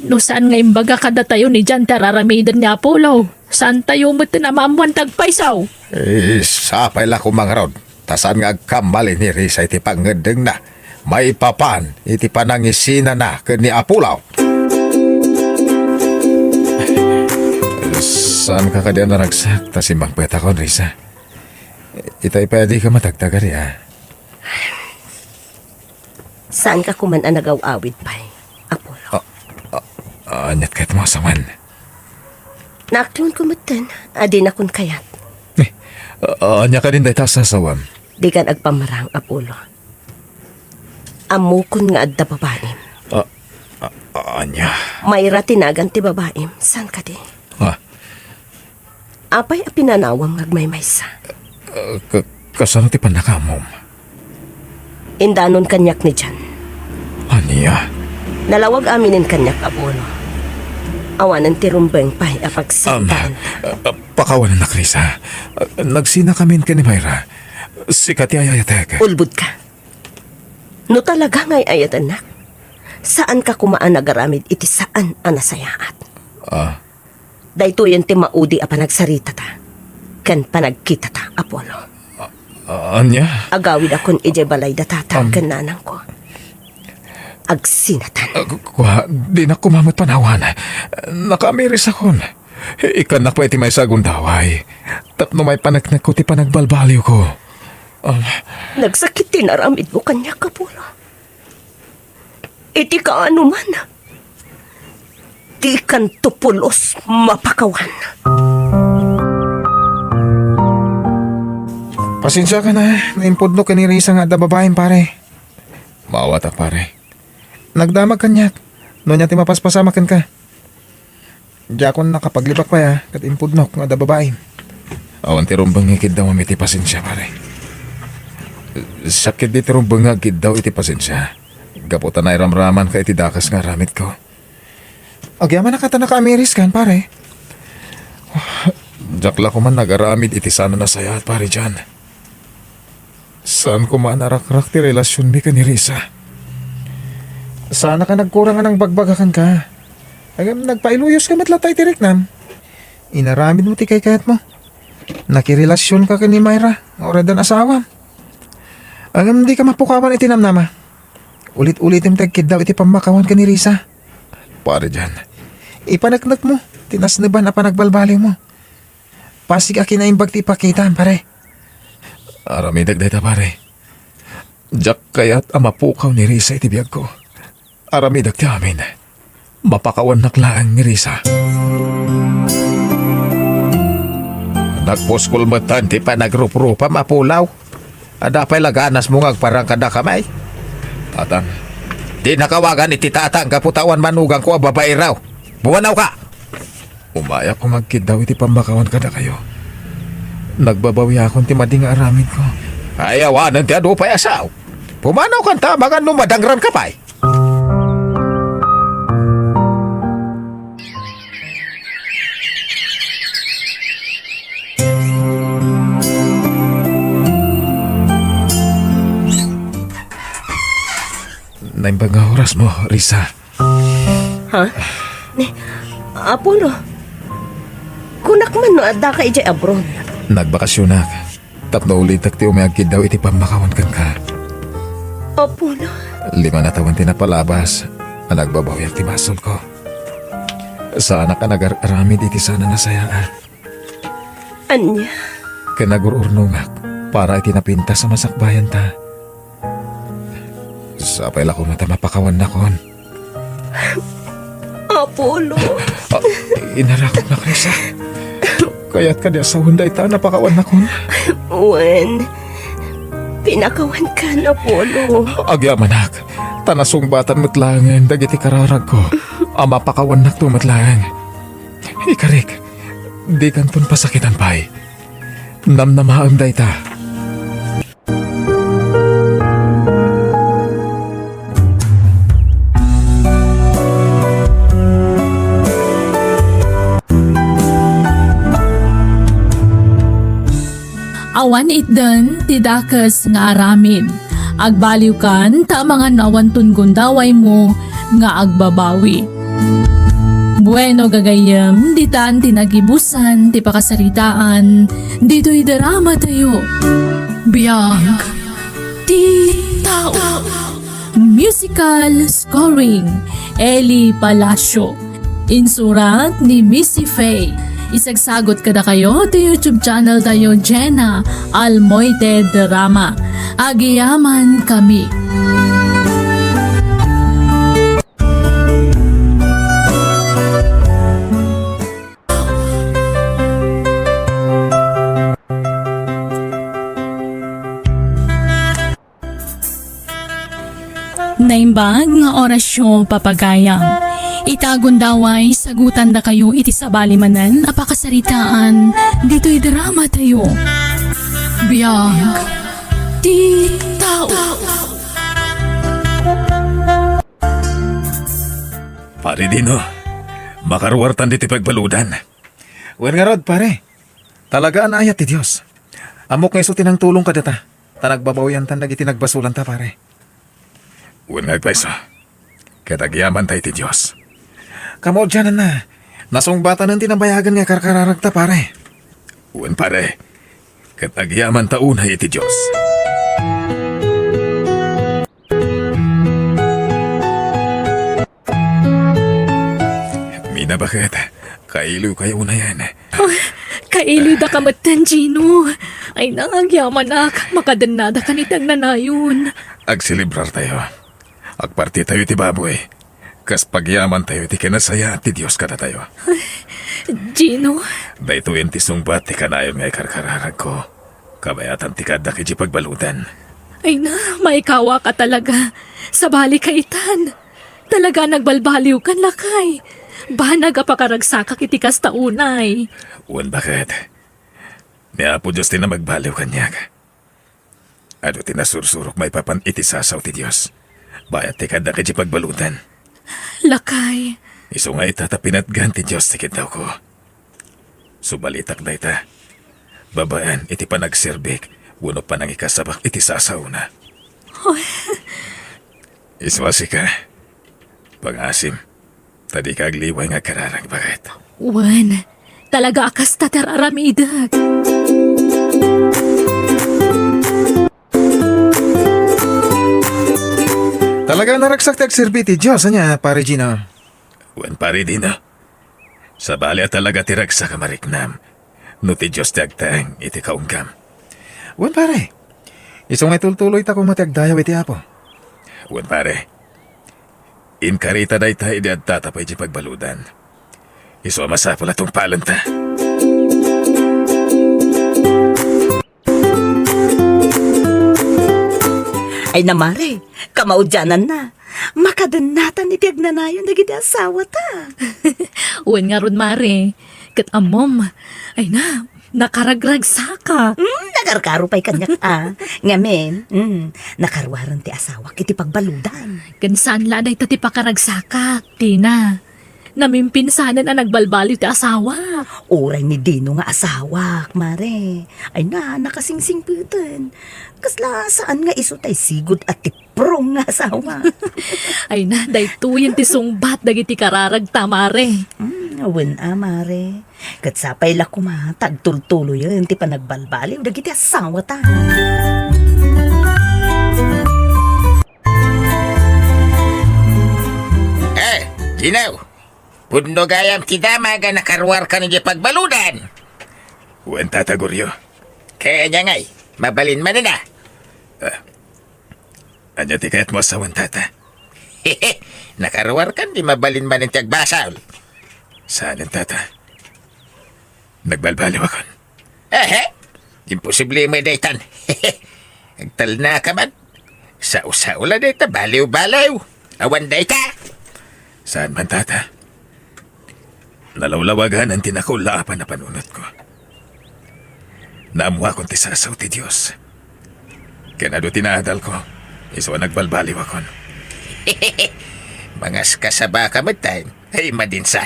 No saan nga imbaga kadatayo ni John ti ar-aramiden ni Apollo, saantayo met a maammoan ti agpayso. Eh, sapay la koma ngarud. Ta saan nga agkamali ni Risa iti pangngeddengna maipapan iti panangisinana ken ni Apollo. Saanka kadi a naragsak ta simmangpetakon, Risa? Itay pay a dika matagtagari, a? Saanka koman a nagaw-awid pay, Apollo? Ah, ah, aniat kayatmo a sawen? Naaklonko metten a dinakon kayat. Eh, ah, ania kadin dayta a sasawem? Dikan agpamarang, Apollo. Ammokon nga adda babaim. Ah, ah, ah, ania? Myra ti nagan ti babaim, saan kadi? Ah. Apay a pinanawam nga agmaymaysa? Ah, ka-, kasano ti pannakaamom? Indanon kaniak ni John. Ania? Nalawag aminen kaniak, Apollo. Awanen ti rumbeng pay a pagsaritaan. Am, ah, ah, pakawanennak, Risa. Ah, nagsinakamin ken ni Myra. Sika ti ay-ayatek. Ulbodka. No talaga nga ay-ayatennak, saanka koma a nagaramid iti saan a nasayaat. Ah. Daytoyen ti maudi a panagsaritata ken panagkitata, Apollo. Ah, ania? Agawidakon idiay balay da tata ken nanangko. Agsinatan. Ah, ku-, kua, dinak koma met panawan. Nakaamirisakon. Ikkannak pay ti maysa a gundaway tapno maipaneknekko ti panagbalbaliwko. Ah. Nagsakit ti inaramidmo kaniak, Apollo. Iti kaanoman, dikanto pulos mapakawan. Pasensiakan a, no impudnok ken ni Risa nga adda babaim, pare. Maawatak, pare. Nagdamag kaniak. No ania ti mapaspasamak kenka. Diakon nakapaglibak pay a, ket impudnok nga adda babaim. Awan ti rumbeng nga ikiddawam iti pasensia, pare. Siak ketdi ti rumbeng nga agkiddaw iti pasensia. Gapu ta nairamramanka iti dakes nga aramidko. Agyamanak ta nakaamiriskan, pare. Diak la koman nagaramid iti saan a nasayaat, Pare John. Saan koma a narakrak ti relasionmi ken ni Risa. Saanka nagkurang a nangbagbagakan ka. Ngem nagpailuyoska met latta iti riknam. Inaramidmo ti kaykayatmo. Nakirelasionka ken ni Myra, nga uray addan asawam. Ngem dika mapukawan iti namnama. Ulit-ulitem ti agkiddaw iti pammakawan ken ni Risa. Pare John. Ipaneknekmo ti nasneban a panagbalbaliwmo. Pasig a kinaimbag ti ipakitam, pare. Aramidek dayta, pare. Diak kayat a mapukaw ni Risa iti biagko. Aramidek ti amin. Mapakawannak laeng ni Risa. Nagpuskol metten ti panagruprupam, Apulaw. Adda pay la ganasmo nga agparang kadakami? Tatang. Dinak awagan iti tatang gapu ta awan manugangko a babai, raw. Pumanawka! Umayak koma agkiddaw iti pammakawan kadakayo. Nagbabawiakon ti madi nga aramidko. Ay, awanen ti adu pay a sao. Pumanawkan ta, amangan no madangranka pay. Naimbag nga orasmo, Risa. Ha? Ni, Apolo, kunak man no addaka idiay abroad. Nagbakasionak. Tapno ulitek ti umay agkiddaw iti pammakawan kenka. Apolo. Lima a tawen ti napalabas a nagbabawiak ti basolko. Saanak a nagar-aramid iti saan a nasayaat. Ania? Ken nagur-urnongak para iti napintas a masakbayanta. Sapay la koma ta mapakawannakon. Apolo. Ah, inarakopnak, Risa. Kayat kadi a sawen dayta a napakawannakon? Wen, pinakawankan, Apolo. Agyamanak, ta nasungbatan met laengen dagiti kararagko a mapakawannakto met laeng. Ikarik, dikanton pasakitan pay. Namnamaem dayta. Awan itden ti dakes nga aramid. Agbaliwkan ta amangan no awanton gundawaymo nga agbabawi. Bueno, gagayyem, ditan ti nagibusan ti pakasaritaan ditoy drama tayo. Biag ti tao. Musical scoring, Eli Palacio. Insurat ni Missy Faye. Isagsagot kadakayo ti YouTube channel tayo, Jenna Almoite Drama. Agiyaman kami. Naimbag nga orasyo, papagayam. Ita gundaway, sagutandakayo iti sabali manen a pakasaritaan ditoy drama tayo. Biag ti tao. Pare Dino, makaruartan ditoy pagbaludan. Wen ngarud, pare. Talaga a naayat ti Dios. Ammok nga isu ti nangtulong kadata, ta nagbabawiantan dagiti nagbasolanta, pare. Wen nga agpayso, ket agyamanta iti Dios. Kamaudiananna, nasungbatanen ti nabayagen nga karkararagta, pare. Wen, pare, ket agyamanta unay iti Dios. Mina, baket, kailiwkayo unayen. Ay, kailiwdaka metten, Gino. Ay, nangagyamanak, makadennadakan iti agnanayon. Agselebrartayo. Agpartitayo iti baboy. Kas pagyamantayo iti kinasayaat ti Dios kadatayo. Gino. Daytoyen ti sungbat ti kanayon nga ikarkararagko. Kabayatan ti kaaddak idiay pagbaludan. Ay na, maikawaka talaga. Sabali ka itan. Talaga nagbalbaliwkan, lakay. Banag a pakaragsakak iti kasta unay. Wen, baket. Ni Apo Dios ti namagbaliw kaniak. Adu ti nasursurok maipapan iti sasao ti Dios. Bayat ti kaaddak idiay pagbaludan. Lakay. Isu nga ita ta pinatgan ti Dios ti kiddawko. Subalitak dayta. Babaen iti panagserbik wenno panangikasabak iti sasaona. Oy. Isu a sika. Pangasim. Ta dika agliway nga agkararag, baket. Wen, talaga a kasta ti ar-aramidek. Talaga a naragsak ti agserbi ti Dios, ania, Pare Gino? Wen, Pare Dino. Sabali a talaga ti ragsak a mariknam no ti Dios ti agtaeng iti kaunggam. Wen, pare. Isu nga itultuloyta koma ti agdayaw iti Apo. Wen, pare. Inkarita dayta idi adtata pay idiay pagbaludan. Isu a masapul a tungpalenta. Ay na, mare, kamaudiananna. Makadennatan iti agnanayon dagiti asawata. Wen ngarud, mare. Ket ammom, ay na, nakaragragsakak. Hmm, nakarkaro pay kaniak, a. Ngamin, hmm, nakaruaren ti asawak iti pagbaludan. Ken saan la dayta ti pakaragsakak, Dina. Namimpinsanen a nagbalbaliw ti asawak. Uray ni Dino nga asawak, mare. Ay na, nakasingsingpeten. Kasla saan nga isu tay sigud a tiprong nga asawa. Ay na, daytoyen ti sungbat dagiti kararagta, mare. Hmm, wen a, mare. Ket sapay la koma ta agtultuloyen ti panagbalbaliw dagiti asawata. Eh, Ginaw, pudno gayam ti damag a nakaruarkan iti pagbaludan. Wen, Tata Goryo. Kaya niya ngay, mabalin manen a. Ah, ania ti kayatmo a sawen, Tata? Nakaruarkan ti mabalin manen ti agbasol. Saanen, Tata. Nagbalbaliwakon. Ehe, imposible met daytan. Agtalnaka man. Sao-sao la dayta, baliw-baliw. Awan dayta. Saan man, Tata. Nalawlawaganan ti nakullaapan a panunotko. Naammuakon ti sasao ti Dios. Ken adu ti naadalko, isu a nagbalbaliwakon. Mangaskasabaka met tayen. Ay, madinsa.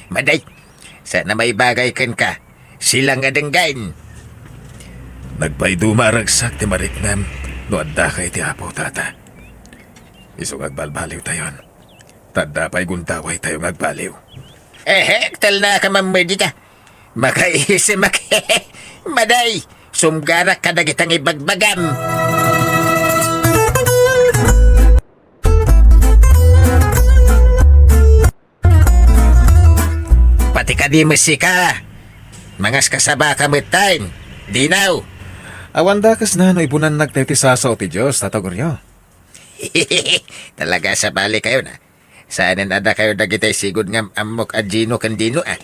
Maday. Saan a maibagay kenka. Silang a denggen. Nagpayduma a ragsak ti mariknam no addaka iti Apo, Tata. Isu nga agbalbaliwtayon. Ta adda pay gundawaytayo nga agbaliw. Ehe, agtalnaka man met dita. Makaisimak. Maday, sumgarak kadagita nga ibagbagam. Pati kadi met sika, mangaskasabaka met tayen, Dinaw. Awan dakesna no ibunannak tayo ti sasao ti Dios, Tata Goryo. Talaga, sabalikayo na. Saanen a dakayo dagiti sigud nga am-ammok a Gino ken Dino, a.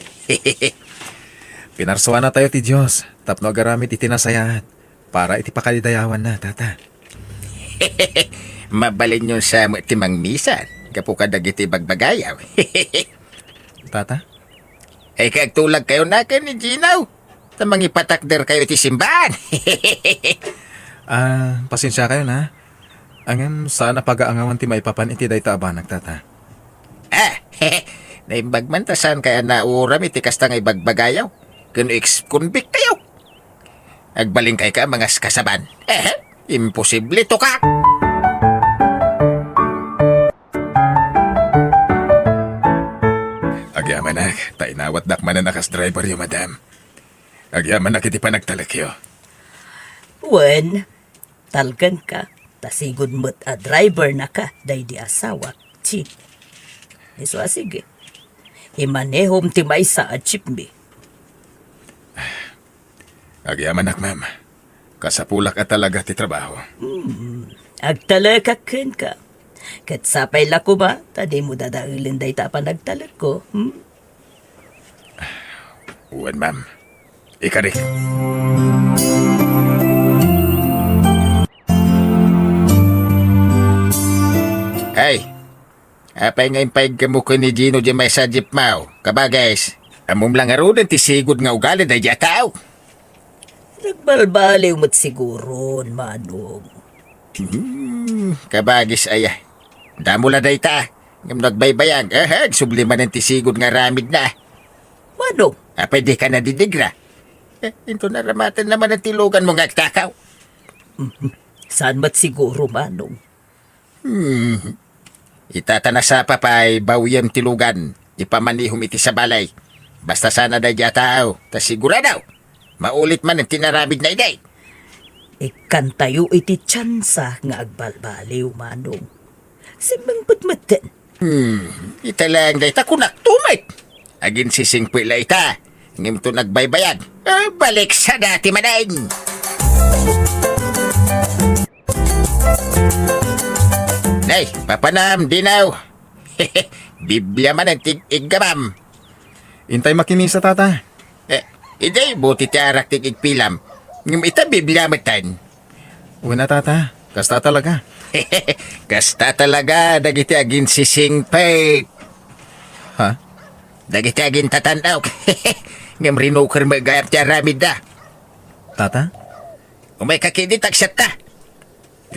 Pinarsuanatayo ti Dios tapno agaramid iti nasayaat para iti pakalidayawanna, Tata. Mabalinyon sa met ti mangmisa gapu kadagiti bagbagayaw. Tata? Ay, kay agtulagkayo na ken ni Gino. Ta mangipatakderkayo iti simbahan. Ah, pasensiakayo na. Ngem saan a pagaangawan ti maipapan iti dayta a banag, Tata. Ah, naimbag man ta saan kaya nauram iti kasta nga ibagbagayaw. Ken ex-convict tayo. Agbalin kay ka, mangaskasaba. Eh, imposible to ka. Agyamanak, ta inawatdak manen a kas driveryo, madam. Agyamanak iti panagtalekyo. Wen, talkenka, ta sigud met a drivernaka daydi asawak, Chief. Isu a sige. Imanehom ti maysa a jeepney. Agyamanak, ma'am. Kasapulak a talaga ti trabaho. Hmm. Agtalekak kenka. Ket sapay la koma, ta dimo dadaelen dayta a panagtalekko. Hmm? Wen, ma'am. Ikarik. Ay, apay nga impaigmo ken ni Gino diay maysa a jeepmo? Kabagis, ammom la ngaruden ti sigud nga ugali daydiay a tao. Nagbalbaliw met siguron, Manong. Hmm, kabagis aya. Damo la dayta. Ngem no agbaybayag, eh, agsubli manen ti sigud nga aramidna. Manong? Apay dika nadidigra? Eh, inton aramatenna manen ti luganmo nga agtakaw. Saan met siguro, Manong? Hmm. Ita ta nasapa pay bawyem ti lugan, ipamanihom iti sabali. Basta sana daydiay a tao, ta sigurado, maulit manen ti naramidna idi. Ikkantayo iti tiansa nga agbalbaliw, Manong. Simmingpet metten. Hmm, ita laeng dayta kunakto met. Aginsisingpet la ita. Ngem to nagbaybayag. Ah, balik sa dati manen. Nay, papanam, Dinaw. Biblia manen ti iggamam. Intay makimisa, Tata. Eh, idi, buti ti arak ti igpilam. Ngem ita Biblia metten. Wen a, Tata. Kasta talaga. Kasta talaga dagiti aginsisingpet. Ha? Dagiti agintatan-ok. Ngem rinuker met gayam ti aramidda. Tata? Umayka ketdi ta agsiatta.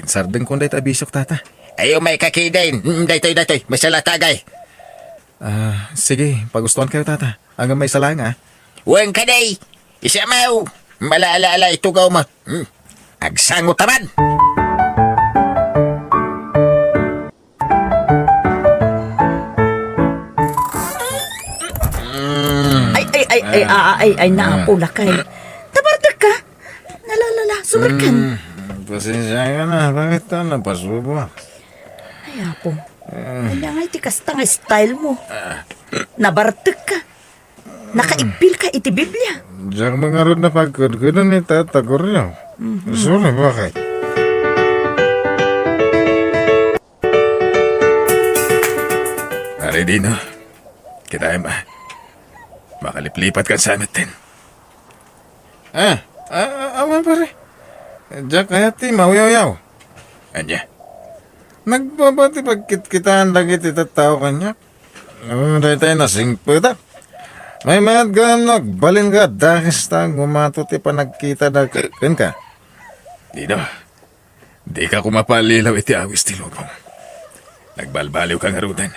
Insardengkon dayta a bisiok, Tata. Ay, umayka ketdin. Mm, daytoy, daytoy. Masalatagay. Ah, sige, pagustuankayo, Tata. Ngem maisalaang, ah. Wen kadi. Isamaw. Malaala-ala itugawmo. Hmm. Agsangotaman. Ay, ay, ay, ay, ah, ay, ay, naapo, lakay. Nabartekka? Nalalala, sumerkan. Mm, pasensya ka na. Bakit ka napasubo? Ay, apo. Ania ngay ti kasta nga style mo? Nabartekka. Nakaibbilka iti Biblia. Diak man ngarud napagkudkudan ni Tata Goryo. Mhm. Sorry, bakit? Pare Dino, kitaem a. Makaliplipatkan sa metten. Ah, ah, ah, awan, pare. Diak kayat ti mauyawyaw. Ania? Nagbaba ti pagkitkitaan dagiti tattao kaniak. Ngem daytoy nasingpetak. Maymayat gayam no agbalinka a dakes ta gumato ti panagkitada ke-, kenka. Dino, dika koma pallilaw iti awis ti lubong. Nagbalbaliwka ngaruden.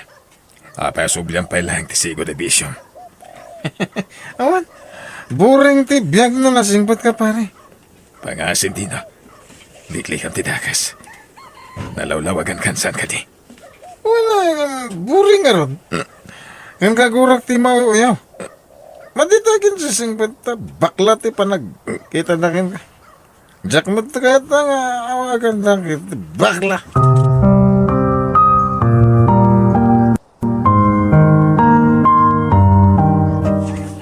Apay a subliam pay laeng ti sigud a bisiom? Awan, boring ti biag no nasingpetka, pare. Pangasim, Dino. Liklikam ti dakes. Nalawlawagankan, saan kadi? Wala, boring ngarud. Ngem kagurak ti mauyaw. Madi ta aginsisingpet ta bakla ti panagkitada kenka. Diak met kayat nga awagandak iti bakla.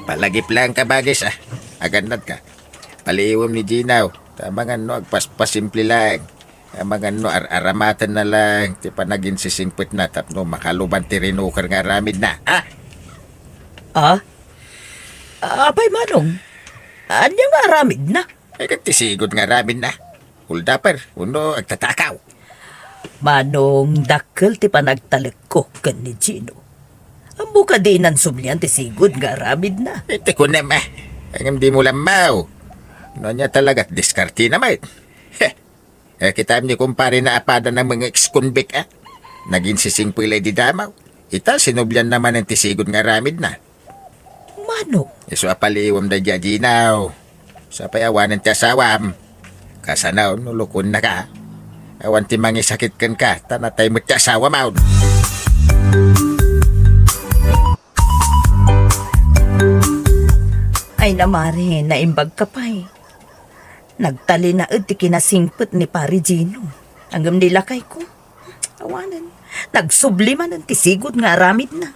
Palagip laeng, kabagis, a. Agannadka. Paliiwem ni Ginaw. Ta amangan no agpaspasimple laeng. Amangan no ar-aramatenna laeng ti panaginsisingpetna tapno makaluban ti rinuker nga aramidna. Ah? Ah? Apay, Manong? Ania nga aramidna? Ay, ket ti sigud nga aramidna. Holdupper, wenno agtatakaw. Manong, dakkel ti panagtalekko ken ni Gino. Ammo kadi nan sublian ti sigud nga aramidna? Iti kunem, a. Ngem dimo lammaw. No ania talaga ti diskartena met? Heh. Eh, kitaem ni kumpare na apada na mga ex-convict, a. Naginsisingpet la idi damaw. Ita, sinublianna manen ti sigud nga aramidna. Mano? Isu a paliiwem daydi a Ginaw. Sapay awanen ti asawam. Kasano no lukonnaka? Awan ti mangisakit kenka, ta natay met ti asawam, awn. Ay, namare, naimbagka pay. Nagtalinaed ti kinasingpet ni Pare Gino. Ngem ni lakayko, awanen, nagsubli manen ti sigud nga aramidna.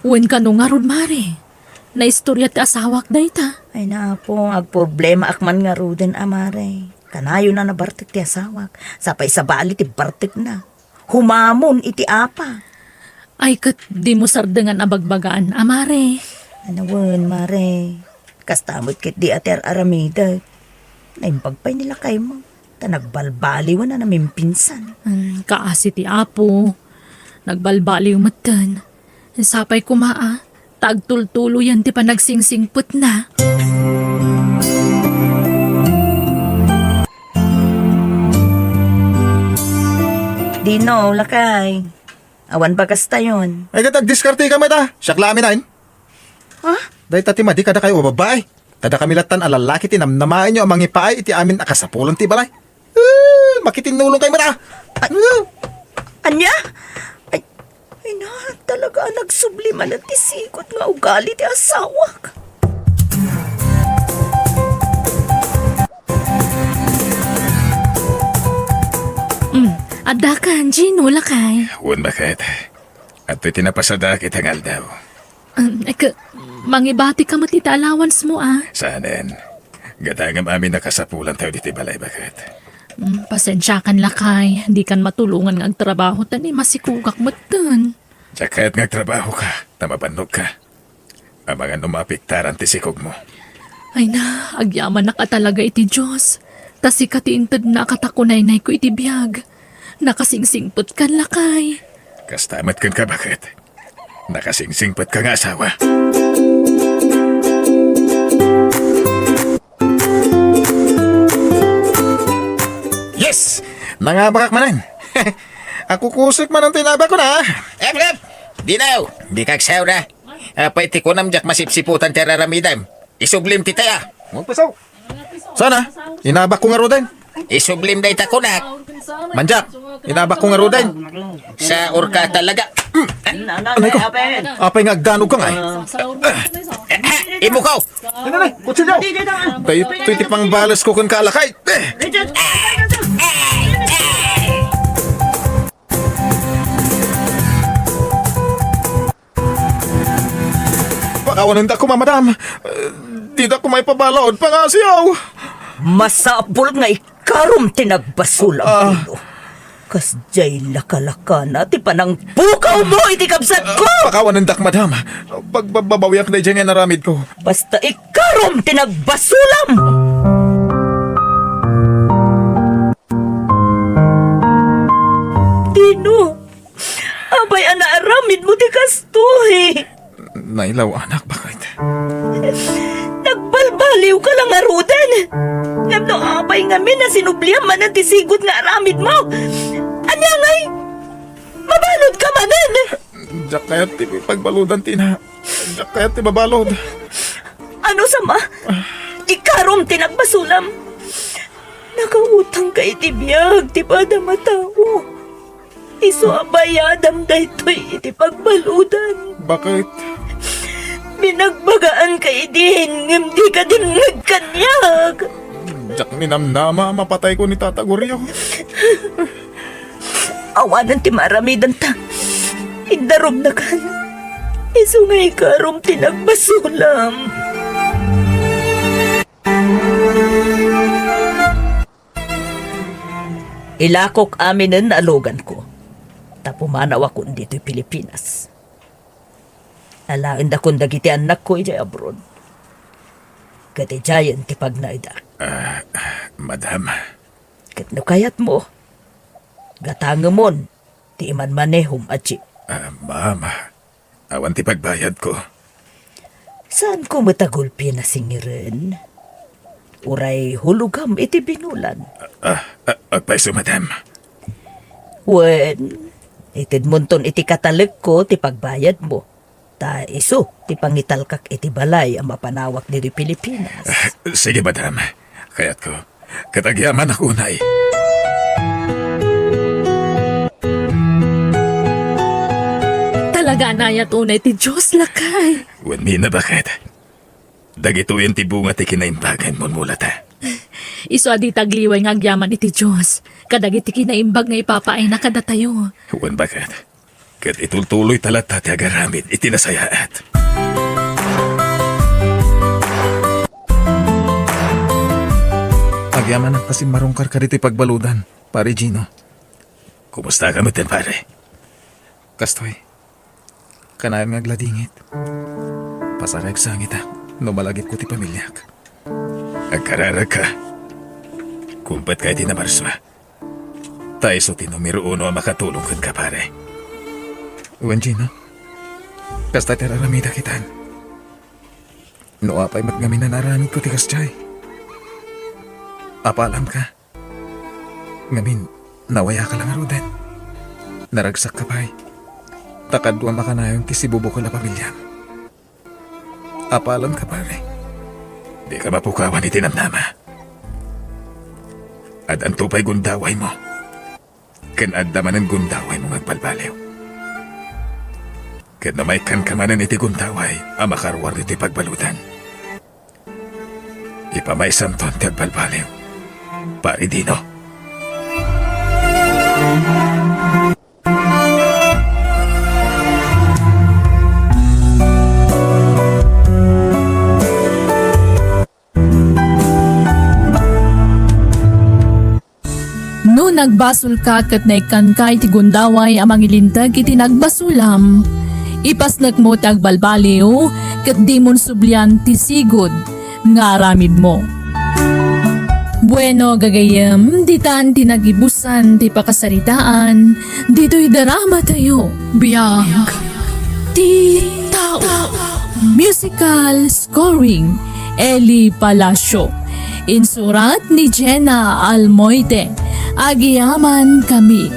Wen kano ngarud, mare? Naistorya ti asawak dayta. Ay, naapo, agproblemaak man ngaruden a, mare. Kanayon a nabartek ti asawak, sapay sabali ti bartekna. Humamon iti apa. Ay, ket dimo sardengan a bagbagaan a, mare. Ania wen, mare. Kasta met ketdi a ti ar-aramidek. Naimbag pay ni lakaymo. Ta nagbalbaliwen a namimpinsan. Hmm, kaasi ti Apo. Nagbalbaliw metten. Sapay koma a, ta agtultuloyen ti panagsingsingsingpetna. Dino, lakay. Awan bagastayon. Ay, ket agdiskarteka met a. Siak la amin, ain. Ha? Dayta ti madi kadakayo a babbai. Ta dakami lattan a lallaki ti namnamaenyo a mangipaay iti amin a kasapulan ti balay. Eh, makitinnulongkayo met a. Ay, ania? Ay, ay na, talaga a nagsubli manen ti sigud nga ugali ti asawak. Mm, adda ka, Gino, lakay. Wen, baket. Adtoy ti napasadaak ita nga aldaw. Um, ek, mangibatika met iti allowance mo, a. Saanen. Gadangem amin a kasapulantayo ditoy balay, baket. Mm, pasensiakan, lakay. Dikan matulongan nga agtrabaho ta ni masikogak metten. Diak kayat nga agtrabahoka, ta mabannogka. Amangan no maapektaran ti sikogmo. Ay na, agyamanak a talaga iti Dios. Ta sika ti intedna a katakunaynayko iti biag. Nakasingsingpetkan, lakay. Kasta met kenka, baket. Nakasingsingpetka nga asawa. Yes! Nangabakak manen. Akukusek manen ti inabakko na. Ep, ep! Dinaw! Dika agsaura. Apay ti kunam diak masipsiputan ti ar-aramidem? Isublim ti taya. Sana, inabakko ngaruden. Isublim dayta kunak. Mandiak, inabakko ngaruden. Saurka talaga. Anay ko, apay nga agdanogka ngay? Imukaw! Daytoy ti pangbalesko kenka, lakay. Pakawanendak koma, madam. Dida koma ipabalaod pangasiaw. Masapul nga ikarom ti nagbasulam, Pino. Kasdiay lakalakana ti panangpukawmo iti kabsatko. Pakawanendak, madam. Pagbabawiak daydiay nga inaramidko. Basta ikarom ti nagbasulam. Pino, apay a naaramidmo ti kastoy? Nailaw, anak, baket. Nagbalbaliwka la ngaruden. Ngem no apay ngamin a sinubliam manen ti sigud nga aramidmo, ania ngay, mabaludka manen? Diak kayat ti pagbaludan, Tina. Diak kayat ti mabalud. Ano sama? Ikarom ti nagbasulam. Nakautangka iti biag ti padam a tao. Isu a bayadam daytoy iti pagbaludan. Baket? Binagbagaanka idin, ngem dika dimngeg kaniak. Diak ninamnama a mapatayko ni Tata Gorio. Awanen ti maaramidanta. Indarumnakan. Isu nga ikarom ti nagbasulam. Ilakok aminen a luganko, ta pumanawakon ditoy Pilipinas. Alaendakon dagiti annakko idiay abroad. Ket idiayen ti pagnaedak. Ah, madam. Ket no kayatmo, gatangemon ti imanmanehom a jeep. Ah, ma'am, awan ti pagbayadko. Saanko met a gulpi a nasingiren? Uray hulogam iti binulan. Ah, ah, agpayso, madam. Wen, itedmonton iti katalekko ti pagbayadmo. Ta isu ti pangitalkak iti balay a mapanawak ditoy Pilipinas. Ah, sige, madam. Kayatko. Ket agyamanak unay. Talaga a nayat unay ti Dios, lakay. Wen, Mina, baket? Dagitoyen ti bunga ti kinaimbagan, mulmulata. Isu a dita agliway nga agyaman iti Dios kadagiti kinaimbag nga ipapaayna kadatayo. Wen, baket? Ket itultuloyta latta ti agaramid iti nasayaat. Agyamanak a simmarungkarka ditoy pagbaludan, Pare Gino. Kumustaka metten, pare? Kastoy, kanayon nga agladingit. Pasarag sangitak no malagipko ti pamiliak. Agkararagka. Kumpetka iti namarsua. Ta isu ti numero uno a makatulong kenka, pare. Wen, Gino, kasta ti ar-aramidak itan. No apay met ngamin a naaramidko ti kasdiay, apalamka. Ngamin, nawayaka la ngaruden. Naragsakka pay. Ta kaduam a kanayon ti sibubukel a pamiliam. Apalamka, pare. Dika mapukawan iti namnama. Addanto pay gundawaymo. Ken adda manen gundawaymo nga agbalbaliw. Ket no maikkanka manen iti gundaway a makaruar ditoy pagbaludan, ipamaysanton ti agbalbaliw, Pare Dino. No nagbasolka ket naikkanka iti gundaway a mangilinteg iti nagbasolam, ipasnekmo ti agbalbaliw ket dimon sublian ti sigud nga aramidmo. Bueno, gagayyem, ditan ti nagibusan ti pakasaritaan ditoy drama tayo. Biag ti tao. Musical scoring, Eli Palacio. Insurat ni Jenna Almoite. Agiaman kami.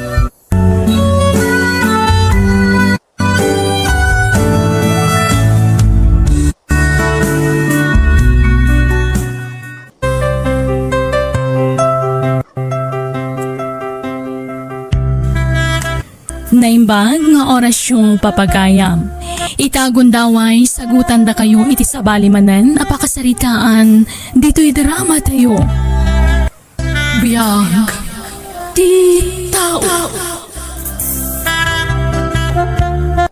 Naimbag nga orasyo, papagayam. Ita gundaway, sagutandakayo iti sabali manen a pakasaritaan ditoy drama tayo. Biag ti tao.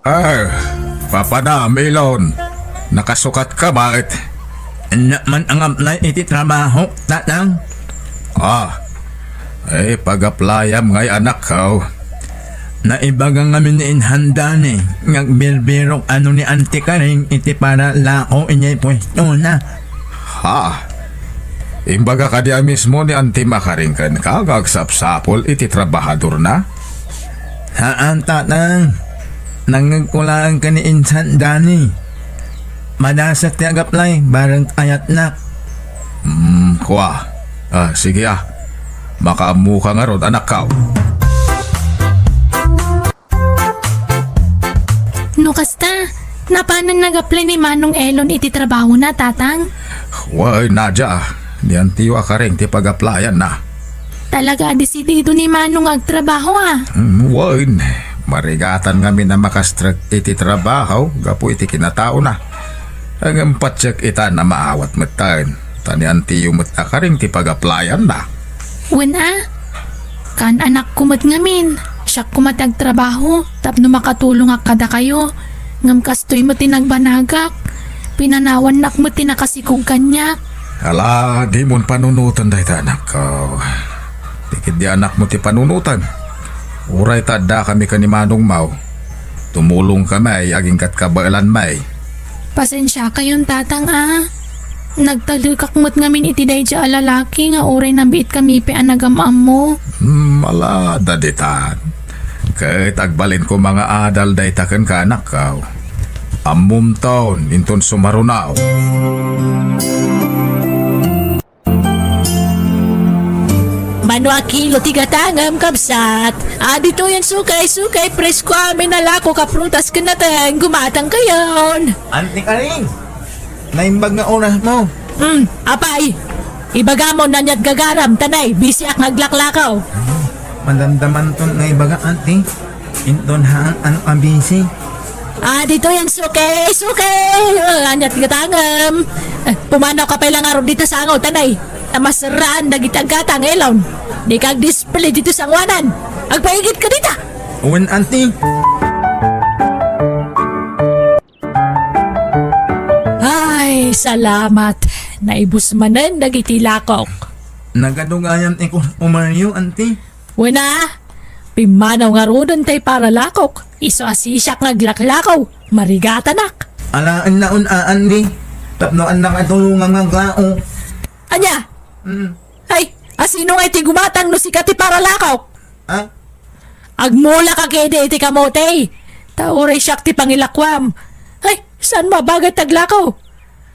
Ah, papanam, Elon. Nakasukatka met? Ania man nga apply iti trabaho, tatang? Ah, ay, pag-applyam ngay, anakko. Naibaga ngamin ni Insan Dani nga agbirbirok a no ni Auntie Karing iti paralako idiay puestona. Ha? Imbaga kadi a mismo ni Auntie Makaring kenka nga agsapsapul iti trabahadorna? Haan, tatang. Nangngegko laeng ken ni Insan Dani. Madasek ti ag-apply, bareng ayatnak. Hmm, kua. Ah, sige, ah. Makaammoka ngarud, anakko. No kasta, napanan nag-apply ni Manong Elon iti trabahona, tatang? Wen, Nadia, ni Auntie Makaring ti pag-applyanna. Talaga a desidido ni Manong agtrabaho, a? Mm, wen, marigatan ngamin a makastrek iti trabaho gapu iti kinataona. Ngem patiek ita a maawat metten, ta ni Auntie met a Karing ti pag-applyanna. Wen a, kaan anakko met ngamin, siak koma ti agtrabaho tapno makatulongak kadakayo. Ngem kastoy met ti nagbanagak, pinanawannak met ti nakasikog kaniak. Ala, dimon panunoten dayta, anakko. Ti ketdi anakmo ti panunoten. Uray ta addakami ken ni manongmo, tumulongkami agingga't kabaelanmi. Pasensiakayon, tatang, a. Nagtalekak met ngamin iti daydiay a lalaki nga uray nabiitkami pay a nagam-ammo. Hmm, ala, daditan. Ket agbalin koma nga adal dayta kenka, anakko. Ammomton, inton sumaruno. Mano a kilo ti gatangem, kabsat? A, ditoyen sukay, sukay, presko amin a lakok a prutas ken nateng, gumatangkayon. Auntie Karing, naimbag nga orasmo. Hmm, apay, ibagam no ania't gagaram, ta nay, bisiak nga aglaklakaw. Madamdamanton nga ibaga, Auntie. Inton haan, ano a bisi? A, ditoyen sukay, sukay! A, ania't gatangem? E, pumanawka pay la ngarud dita sango, ta nay, ta masaraan dagiti aggatang, Elon. Dika agdisplay ditoy sangoanan. Agpaigitka dita. Wen, Auntie. Ay, salamat. Naibus manen dagiti lakok. Nagadu gayam ti customeryo, Auntie? Wen a, pimmanaw ngaruden tay paralakok. Isu a sisiak nga aglaklakaw, marigatanak. Alaen laeng, Auntie, tapno adda katulongam nga aglako. Ania? Mm. Ay, a sino ngay ti gumatang no sika ti paralakok? A? Agmulaka ketdi iti kamote, ta uray siak ti pangilakuam. Ay, saan mabagat ti aglako?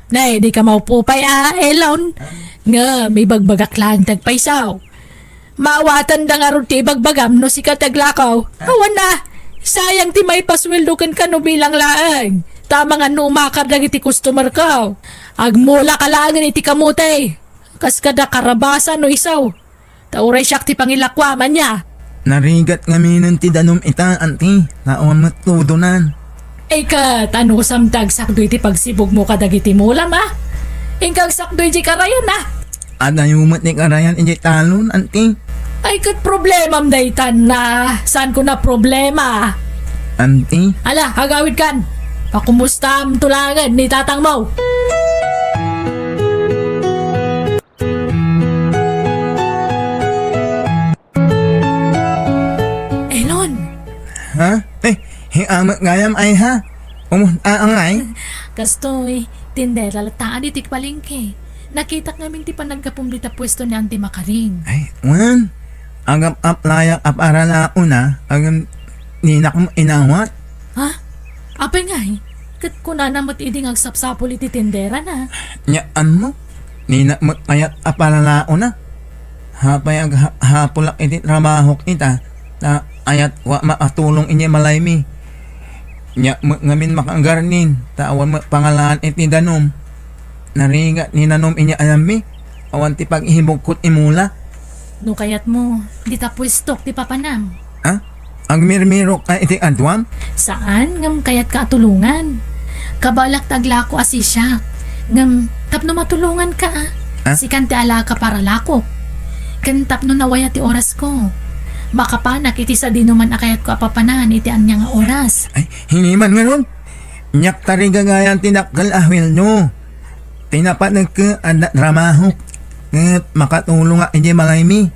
Nay, dika maupupay a, Elon. Ngem, ibagbagak laeng ti agpayso. Maawatanda ngarud ti ibagbagam no sika ti aglako. Awan a, sayang ti maipasueldo kenka no bilang laeng. Ta amangan no umakar dagiti customerko. Agmulaka laengen iti kamote. Kas kada karabasan no isu. Ta uray siak ti pangilakuam, ania? Narigat ngaminen ti danum ita, Auntie. Naon met tudonan. Ay ket, anusam ti agsakdo iti pagsibugmo kadagiti mulam, a? Inka agsakdo iti karayan, a? Adayo met ti karayan iti talon, Auntie. Ay ket, problemam daytan a. Saanko a problema? Auntie? Ala, agawidkan. Pakumustam to laengen ni tatangmo. Elon. Ha? E, hi amet gayam, ay ha? Umunta angay? Kastoy, tindera latta iti palengke. Nakitak ngamin ti panaggapuem dita puesto ni Auntie Makaring. Ay, wen. Agap-aplayak a para laona, agam dinak inawat. Ha? Apay ngay? Ket kunana met idi nga agsapsapul iti tinderana. Nya, ammo? Dinak met kayat a para laona. Apay aghapulak iti trabahok ita, ta ayat wa makatulong idiay balaymi. Nya met ngamin makagarden, ta awan met pangalaan iti danum. Narigat ni nanum idiay ayanmi, awan ti pag-ihibugko ti mula. No kayatmo, dita puestok ti papanam. Ha? Agmirmirok a iti aduam? Saan, ngem kayatka a tulongan. Kabaelak ta aglako a sisiak. Ngem tapno matulonganka, a? Ha? Sikan ti alaka para lakok. Ken tapno nawaya ti orasko, makapanak iti sadinoman a kayatko a papanan iti ania nga oras. Ay, hiniman ngarud. Diak tarigagayan ti dakkel a sueldo. Ti napanekko, adda trabahok. Ket makatulongak idiay balaymi.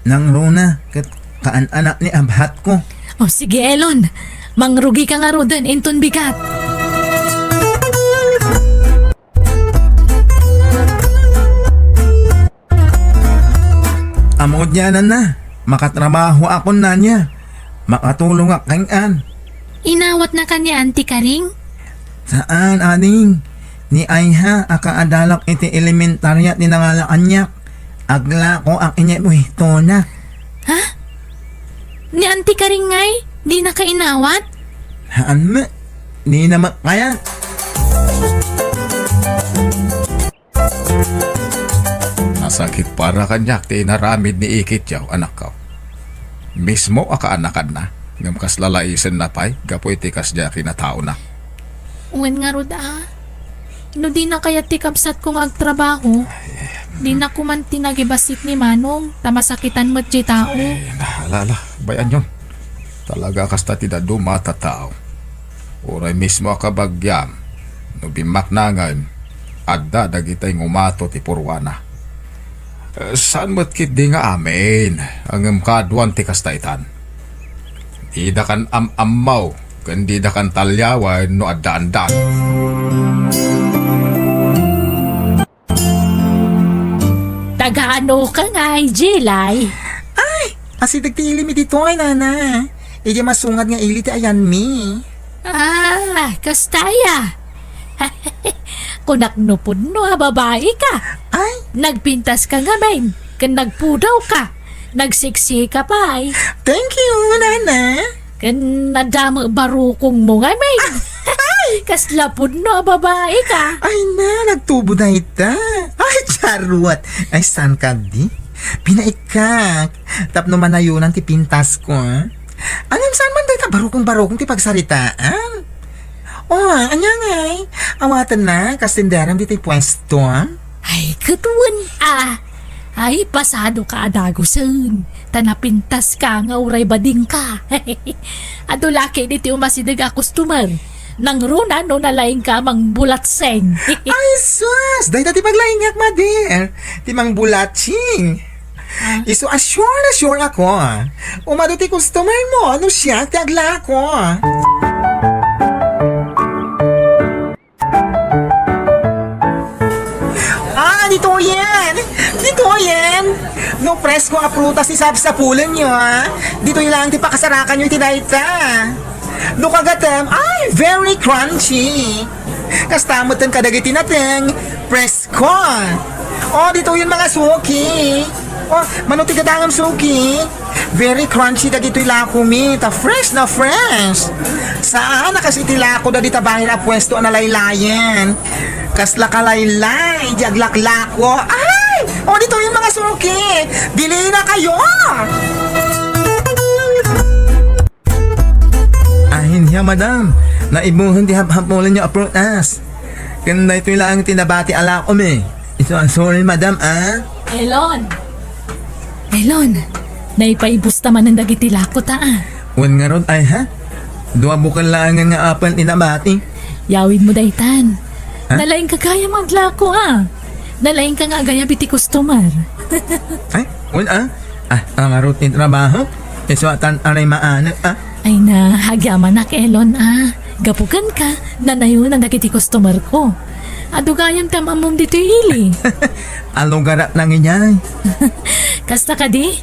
Nangruna, ket kaan-anak ni abhatko. O, sige, Elon. Mangrugika ngaruden inton bigat. Ammo diay nanna, makatrabahoakon, Nania. Makatulongak kanian. Inawatnaka ni Auntie Karing? Saan, ading. Ni Aiha a kaadalak iti elementaria ti nangala kaniak. Aglakoak idiay puestona. Ha? Ni Auntie Karing ngay? Dinaka inawat? Haan met. Dina met kayat. Nasakit para kaniak ti inaramid ni Ikit yaw, anakko. Mismo a kaanakanna, ngem kasla laisenna pay gapu iti kasdiay a kinataona. Wen ngarud a, no dina kayat ti kabsatko nga agtrabaho, dina koman ti nagibassit ni Manong, ta masakitan met ti tao. Ay, na, ala, ala, bay-anyon. Talaga kasta ti dadduma a tattao. Uray mismo a kabagiam, no bimmaknangen, adda dagitay ngumato ti purwana. Eh, saan met ketdi nga amin, ngem kaaduan ti kasta itan. Didakan am-ammo, ken didakan taliawen no addaandan. Taga-anoka ngay, Jilay? Ay, asideg ti ilim ditoy, nana. Idiay masungad nga ili ti ayanmi. Ah, kasta aya. Kunak no pudno a babaika. Ay. Nagpintaska ngamin, ken nagpudawka. Nagseksika pay. Thank you, nana. Ken nadamag barukongmo ngamin. Ay! Kasla pudno a babaika. Ay na, nagtubo dayta. Ay, charot. Ay, saan kadi? Pinaikkak. Tapno manayonan ti pintasko, a? Ngem saan man dayta barukong-barukong ti pagsaritaan? O, ania ngay? Awatenna, kas tinderem ditoy puesto, a? Ay, ket wen a. Ay, pasadoka a dagusen, ta napintaska nga uray badingka. Adu la ketdi ti umasideg a customer. Nangruna no nalaingka a mangbulatseng. Ay, sus! Dayta ti paglaingak, mother. Ti mangbulatsing. Ah. Isu a sure na sure ako. Umadu ti customer mo, no siak ti aglako. Ah, ditoyen! Ditoyen! No presko a prutas ti sapsapulenyo, a? Ditoy laeng ti pakasarakanyo iti dayta. No kagatem, ay, very crunchy! Kasta metten kadagiti nateng, presko! O, ditoyen, mga suki! O, mano ti gatangem, suki? Very crunchy dagitoy lakomi, ta fresh na fresh. Saan a kas iti lako dagita bahin a puesto a nalaylayen. Kasla kalaylay, di aglaklako. Ay! O, ditoyen, mga suki! Bilinakayo! Ahin hiya, madam. Naibuhen ti haphapulenyo a prutas. Ken daytoy laeng ti nabati a lakomi. Isu a sorry, madam, a? Elon! Elon! Naipaibusta manen dagiti lakota, a? Wen ngarud, ay, ha? Dua bukel laengen nga apel ti nabati. Yawidmo daytan. Ha? Nalaingka gayam nga aglako, a? Nalaingka nga agayab iti customer. Ay, wen, a? A, ngarud ti trabaho? Isu a tan aray maanek, a? Ay na, agyamanak, Elon, a. Gapu kenka, nanayonan dagiti customer ko. Adu gayam ti am-ammom ditoy ili. Alugarak na nginyay. Kasta kadi?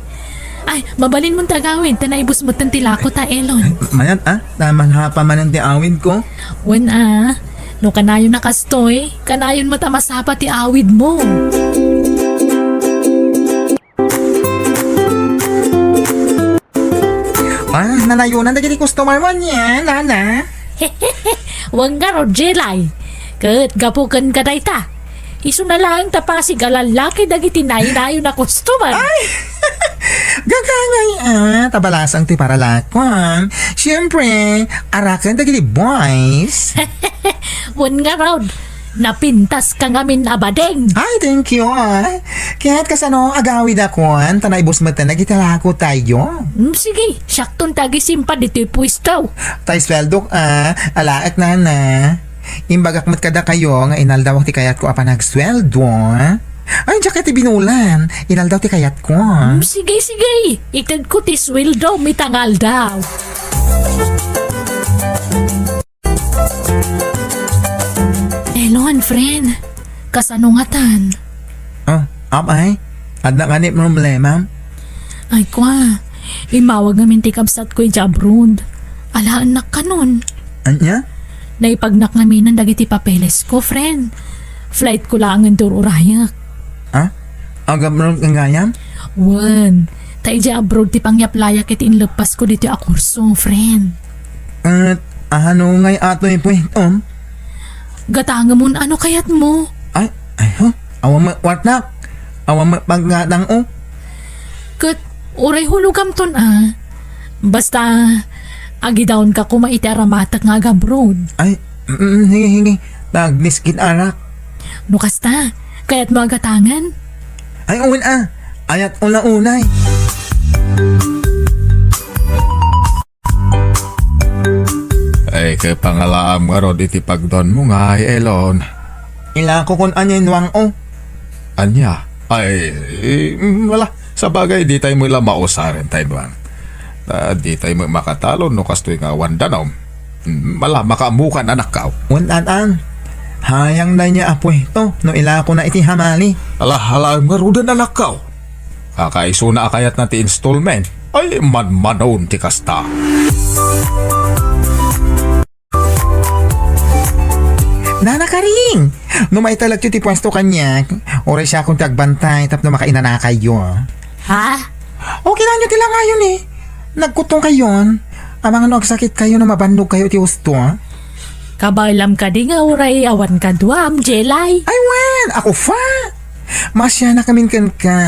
Ay, mabalinmon ti agawid, ta naibus metten ti lako ta, Elon. Mayat, ah? Taman ha pa manen ti awidko? Wen, ah. No kanayon a kastoy, kanayon met a masapa ti awidmo. Ah, nanayonan dagiti customer mo niya, nana? Wen ngarud, Jelay. Ket gapu ken kadayta, isuna laeng ta pasig a lallaki dagiti naynayon a customer. Ay! Gagangay, ah, ta balasang ti paralakwan. Siyempre, araken dagiti boys. Wen ngarud, napintaska ngamin a bading. Ay, thank you, ah. Ket kasano agawidakon, ta naibus met dagiti lako tayo. Mm, sige, siakton ti agisimpad ditoy puesto. Tay sueldok, ah, alaek, nana. Imbagak met kadakayo nga inaldawak ti kayatko a panagsueldo, ah. Ay, diak ti binulan. Inaldaw ti kayatko, ah. Mm, sige, sige. Itedko ti sueldom ita nga aldaw. Elon, friend. Kasano ngatan? Ah, apay? Adda kani problema? Ay, kwa. Immawag ngamin ti kabsatko idiay abroad. Alaennak kanon. Ania? Naipagnak ngaminen dagiti papelesko, friend. Flightko laengen ti ur-urayek. Ah? Ag-abroad ka gayam? Wen, ta idiay abroad ti pangyaplayak iti inleppasko ditoy a kurso, friend. Et, ano ngay atoy puesto? Gatangemon, ano kayatmo? Ay, ay, ho? Awan met wartak. Awan met paggatang, oh. Ket, uray hulugamton, ah. Basta, agidaonka koma iti aramatek nga ag-abroad. Ay, mm, sige, sige. Tagdiskit arak. No kasta, kayatmo a gatangen? Ay, wen, ah. Ayat una-unay. Ay, kay pangalaam ngarud iti pagdonmo nga, ay, Elon. Ilako kon ania inuang, oh. Ania? Ay, eh, mm, wala. Sabagay, di tayo mo ila mausaren tayo, Duan. Ah, di tayo mo makatalon no kastoy nga awan danum. Mm, wala, makaammukan, anakkaw. Wen, Tatang. Hayang na niya a puesto no ilako na iti hamali. Ala, ala, ngaruden, anakkaw. Kakaisuna a kayat na ti installment. Ay, manmanon ti kasta. Nana Karing! No maitalekyo ti puesto kaniak, uray siakon ti agbantay tapno makainanakayo. Ha? Okay lang ti langayon eh. Nagkuttong kayon. Amangan no agsakit kayo no mabannog kayo ti usto. Kabaylam kadi nga uray awan kaduam, Jelay? Ay wen, ako fa! Maasianak ngamin kenka.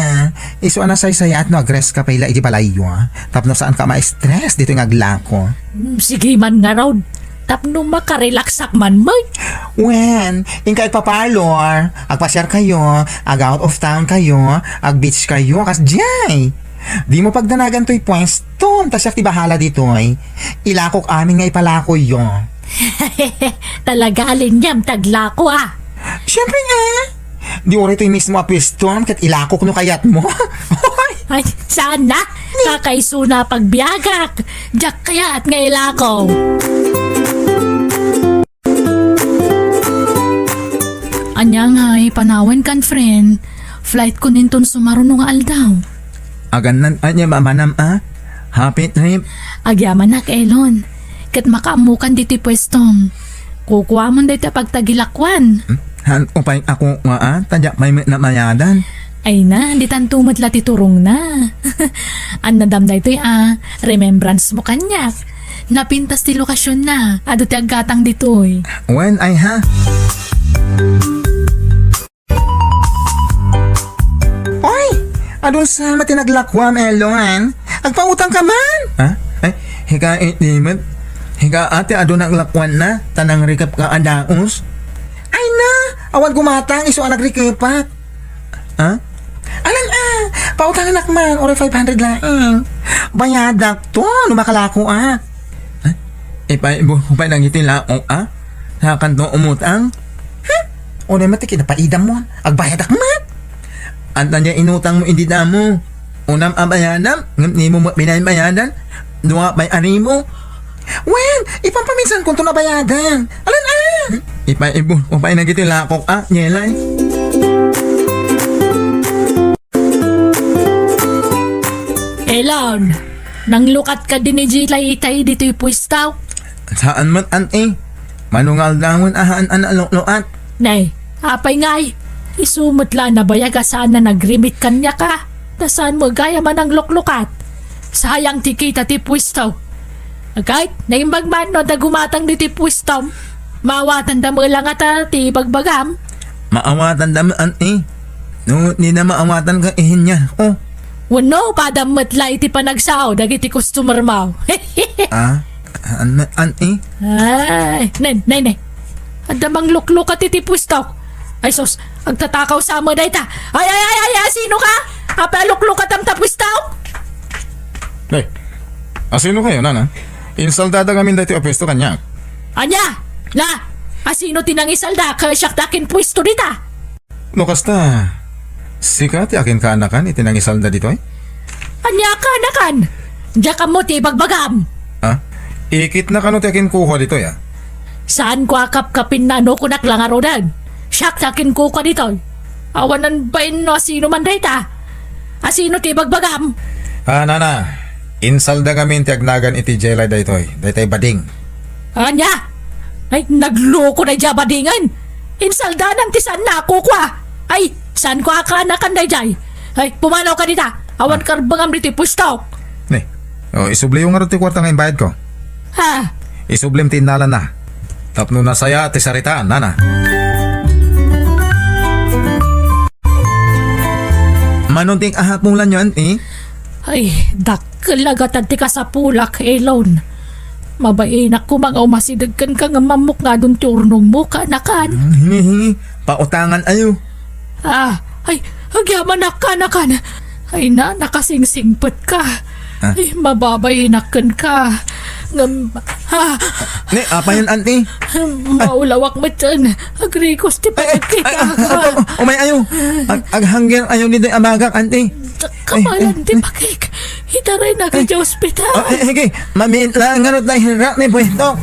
Isu a nasaysayaat no agres ka pay la iti balayyo, ah. Tapno saan ka ma-stress ditoy nga aglako. Mm, sige man ngarud. Tapno makarelaksak man met. Wen, inka agpa-parlor, agpasiar kayo, ag-out of town kayo, ag-beach kayo, kas jay. Dimo pagdanagan toy puesto, ta siak ti bahala ditoy. Ilakok amin nga ipalakoyo. Talaga, alinyam, taglako, ah. Siyempre nga. Di uray toy mismo a puesto, ket ilakok no kayatmo. Ay, saan na? Kakaisuna a pagbiagak. Diak kayat nga ilako. Ania ngay, panawen kan friend. Flight ko ninton sumaruno nga aldaw. Agannan ania mamanam a? Happy trip. Agyamanak, Elon. Ket makaammokan ditoy puestom. Kukuamon daytoy a pagtagilakuan. Hmm? Han, upay ako nga a, ta diak pay met nabayadan. Ay na, ditanto met la ti turongna. Annadam daytoy a, remembrance mo kaniak. Napintas ti lokasionna, adu ti aggatang ditoy. Wen, ay ha? Oy! Adun sa met ti naglakuam, Elon. Agpautang ka man? Ha? Ay, hika iti met. Hika ati adun naglakuan na, ta nangrikep ka a daos. Ay na, awan gumatang isu a nagrikepak. Ha? Alan a, pautanganak man, uray five hundred laeng. Bayadak to, no makalakoak. Ha? Ipaibo ko pay dagiti laok, a? Sakanto umutang? Hmm? Unay met ti kinapaidam mo, agbayadak met. Anta diay inutang mo idi damo. Unam a bayadam, ngem dimo met binaybayadan. Dua pay a ribu. Wen, ipampaminsan konto nabayadan. Alan a? Ipaibulko pay dagiti lakok a, Jelay. Elon, nanglukat kadi ni Jelay itay ditoy puesto? Saan met, anti. Mano nga aldawen a saan a naluklukat? Nay, apay ngay? Isu met la a nabayag a saan a nagrimit kaniak a. Ta saan met gayam a nangluklukat? Sayang ti kita ti puesto. Agayt, naimbag man no adda gumatang ditoy puestom. Maawatanda met la ngata ti ibagbagam. Maawatanda met, anti. No, dina maawatan ka, ihinyar ko. Wenno, padam met la iti panagsao dagiti customer mo. Ah, an-, anti? Ay, nay, nay, nay. Adda mangluklukat iti puesto. Ay sus, agtatakaw sa met dayta. Ay, ay, ay, ay, ay, sino ka? Apay a luklukatam ta puesto? Nay, asino kayo, nana? Insaldada ngamin daytoy a puesto kaniak. Ania? Na, asino ti nangisalda ket siak ti akinpuesto dita? No kasta, sika ti akinkaanakan iti nangisalda ditoy? Ania kaanakan? Diak ammo ti ibagbagam. Ha? Ikitna kano ti akinkukua ditoy, a? Saanko a kapkapin no kunak la ngaruden. Siak ti akinkukua ditoy. Awanan bain no asino man dayta. Asino ti ibagbagam? Ah, nana, insalda ngamin ti agnagan iti Jelay daytoy, daytay bading. Ania? Ay, nagloko daydiay a badingen. Insaldanan ti saan a kukua. Ay, saanko a kaanakan daydiay. Ay, pumanaw ka dita. Awan karbengam ditoy puestok. Ne. O, isubliyo ngarud ti kuarta nga imbayadko. Ha? Isublim ti innalana. Tapno nasaya ti saritaan, nana. Mano ti kasapulanyo, anti? Ay, dakkel a gatad ti kasapulak, Elon. Mabainak koma nga umasideg kenka ngem ammok nga adun ti urnongmo, kaanakan. Hmm, hingi, hingi. Pautangan ayo. Ah, ay, agyamanak, kaanakan. Ay na, nakasingsingpet ka. Ah. Ay, mababainak kenka. Ngem, ah. Ne, apayon, anti? Maulawak metten. Agrikos ti pagkita ka. Ay, ay, ay, ay, umay ayo. Ag-, aghangger ayo ditoy a bagak, anti. Kamalan ti bakik. Itaraynak iti ospital. Ah, eh, sige. Mamiit lang, ano, tayo, hirak ni puesto.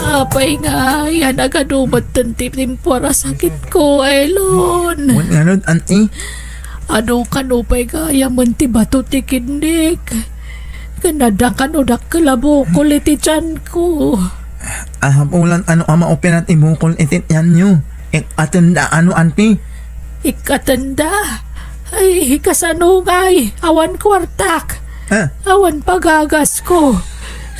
Apay nga, yan, agadu metten ti timpuar a sakitko, Elon. Wen ngarud, anti? Adu kano pay gayamen ti bato ti kinnik. Ken adda kano dakkel a bukol iti tianko. Ahapulan ano a maopera ti bukol iti tianyo. Ikkatenda ano, anti? Ikkatenda? Ay, kasano ngay? Awan kuartak. Ah. Awan pagagasko.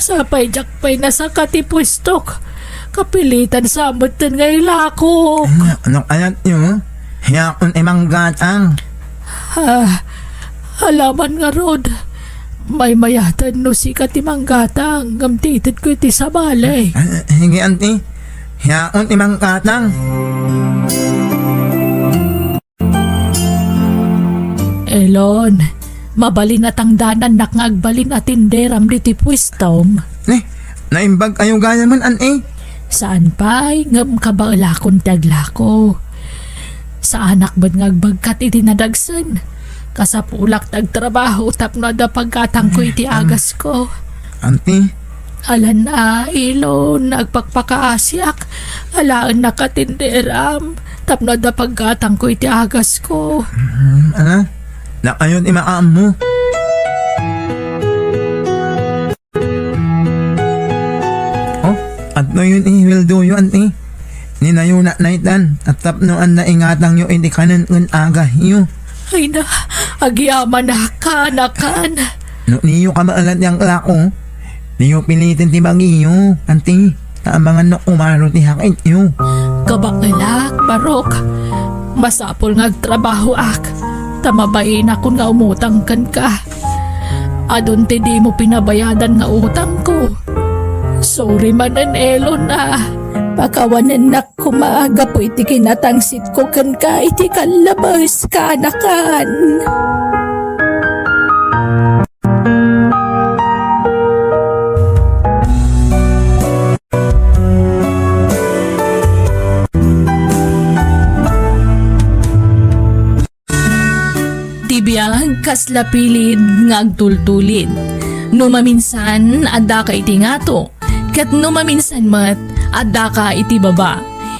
Sapay diak pay nasaka ti puestok. Kapilitan sa metten nga ilakok. Ay, ano kayat yo? Hiyaon imang gatang. Ah, alaman ngarud. Maymayatan no sika ti manggatang, ngem ti itedko iti sabali. Ah, sige, anti. Hiyaon imang gatang. Elon, mabalin a tangdanannak nga agbalin a tinderam ditoy puestom. Ne, naimbag ayo gayamen, anti? Saan pay, ngem kabaelakon ti aglako. Saanak met nga agbagkat iti nadagsen. Kasapulak ti agtrabaho tapno adda paggatangko iti agasko. Anti? Alan a, Elon, agpakpakaasiak. Alaennak a tinderam tapno adda paggatangko iti agasko. Mm, ala, nakayon ti makaammo. Oh, adtoyon ti sueldoyo, anti. Ninayona naitan, a tapno adda ingatangyo iti kanen ken agayo. Ay na, agyamanak, kaanakan. No, diyo kabaelan ti aglako, diyo piliten ti bagiyo, anti. Ta amangan no umaro ti sakityo. Kabaelak, Barok. Masapul nga agtrabahoak, ta mabainakon nga umutang kenka. Adun ti dimo pinabayadan nga utangko. Sorry manen, Elon, a. Pakawanennak koma gapu iti kinatangsitko kenka iti kallabes, kaanakan. Ti biag, kasla pilid nga agtultulid. No maminsan, addaka iti ngato, ket no maminsan met, addaka iti baba.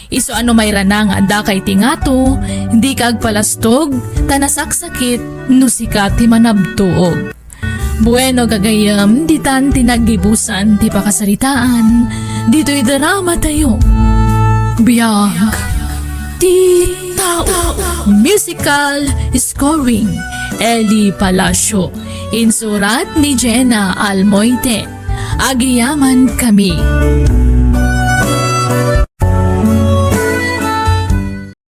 Isu a no mairana nga addaka iti ngato, dika agpalastog, ta nasaksakit no sika ti manabtuog. Bueno, gagayyem, ditan ti naggibusan ti pakasaritaan ditoy drama tayo. Biag ti tao. Musical scoring, Eli Palacio. Insurat ni Jenna Almoite. Agiyaman kami.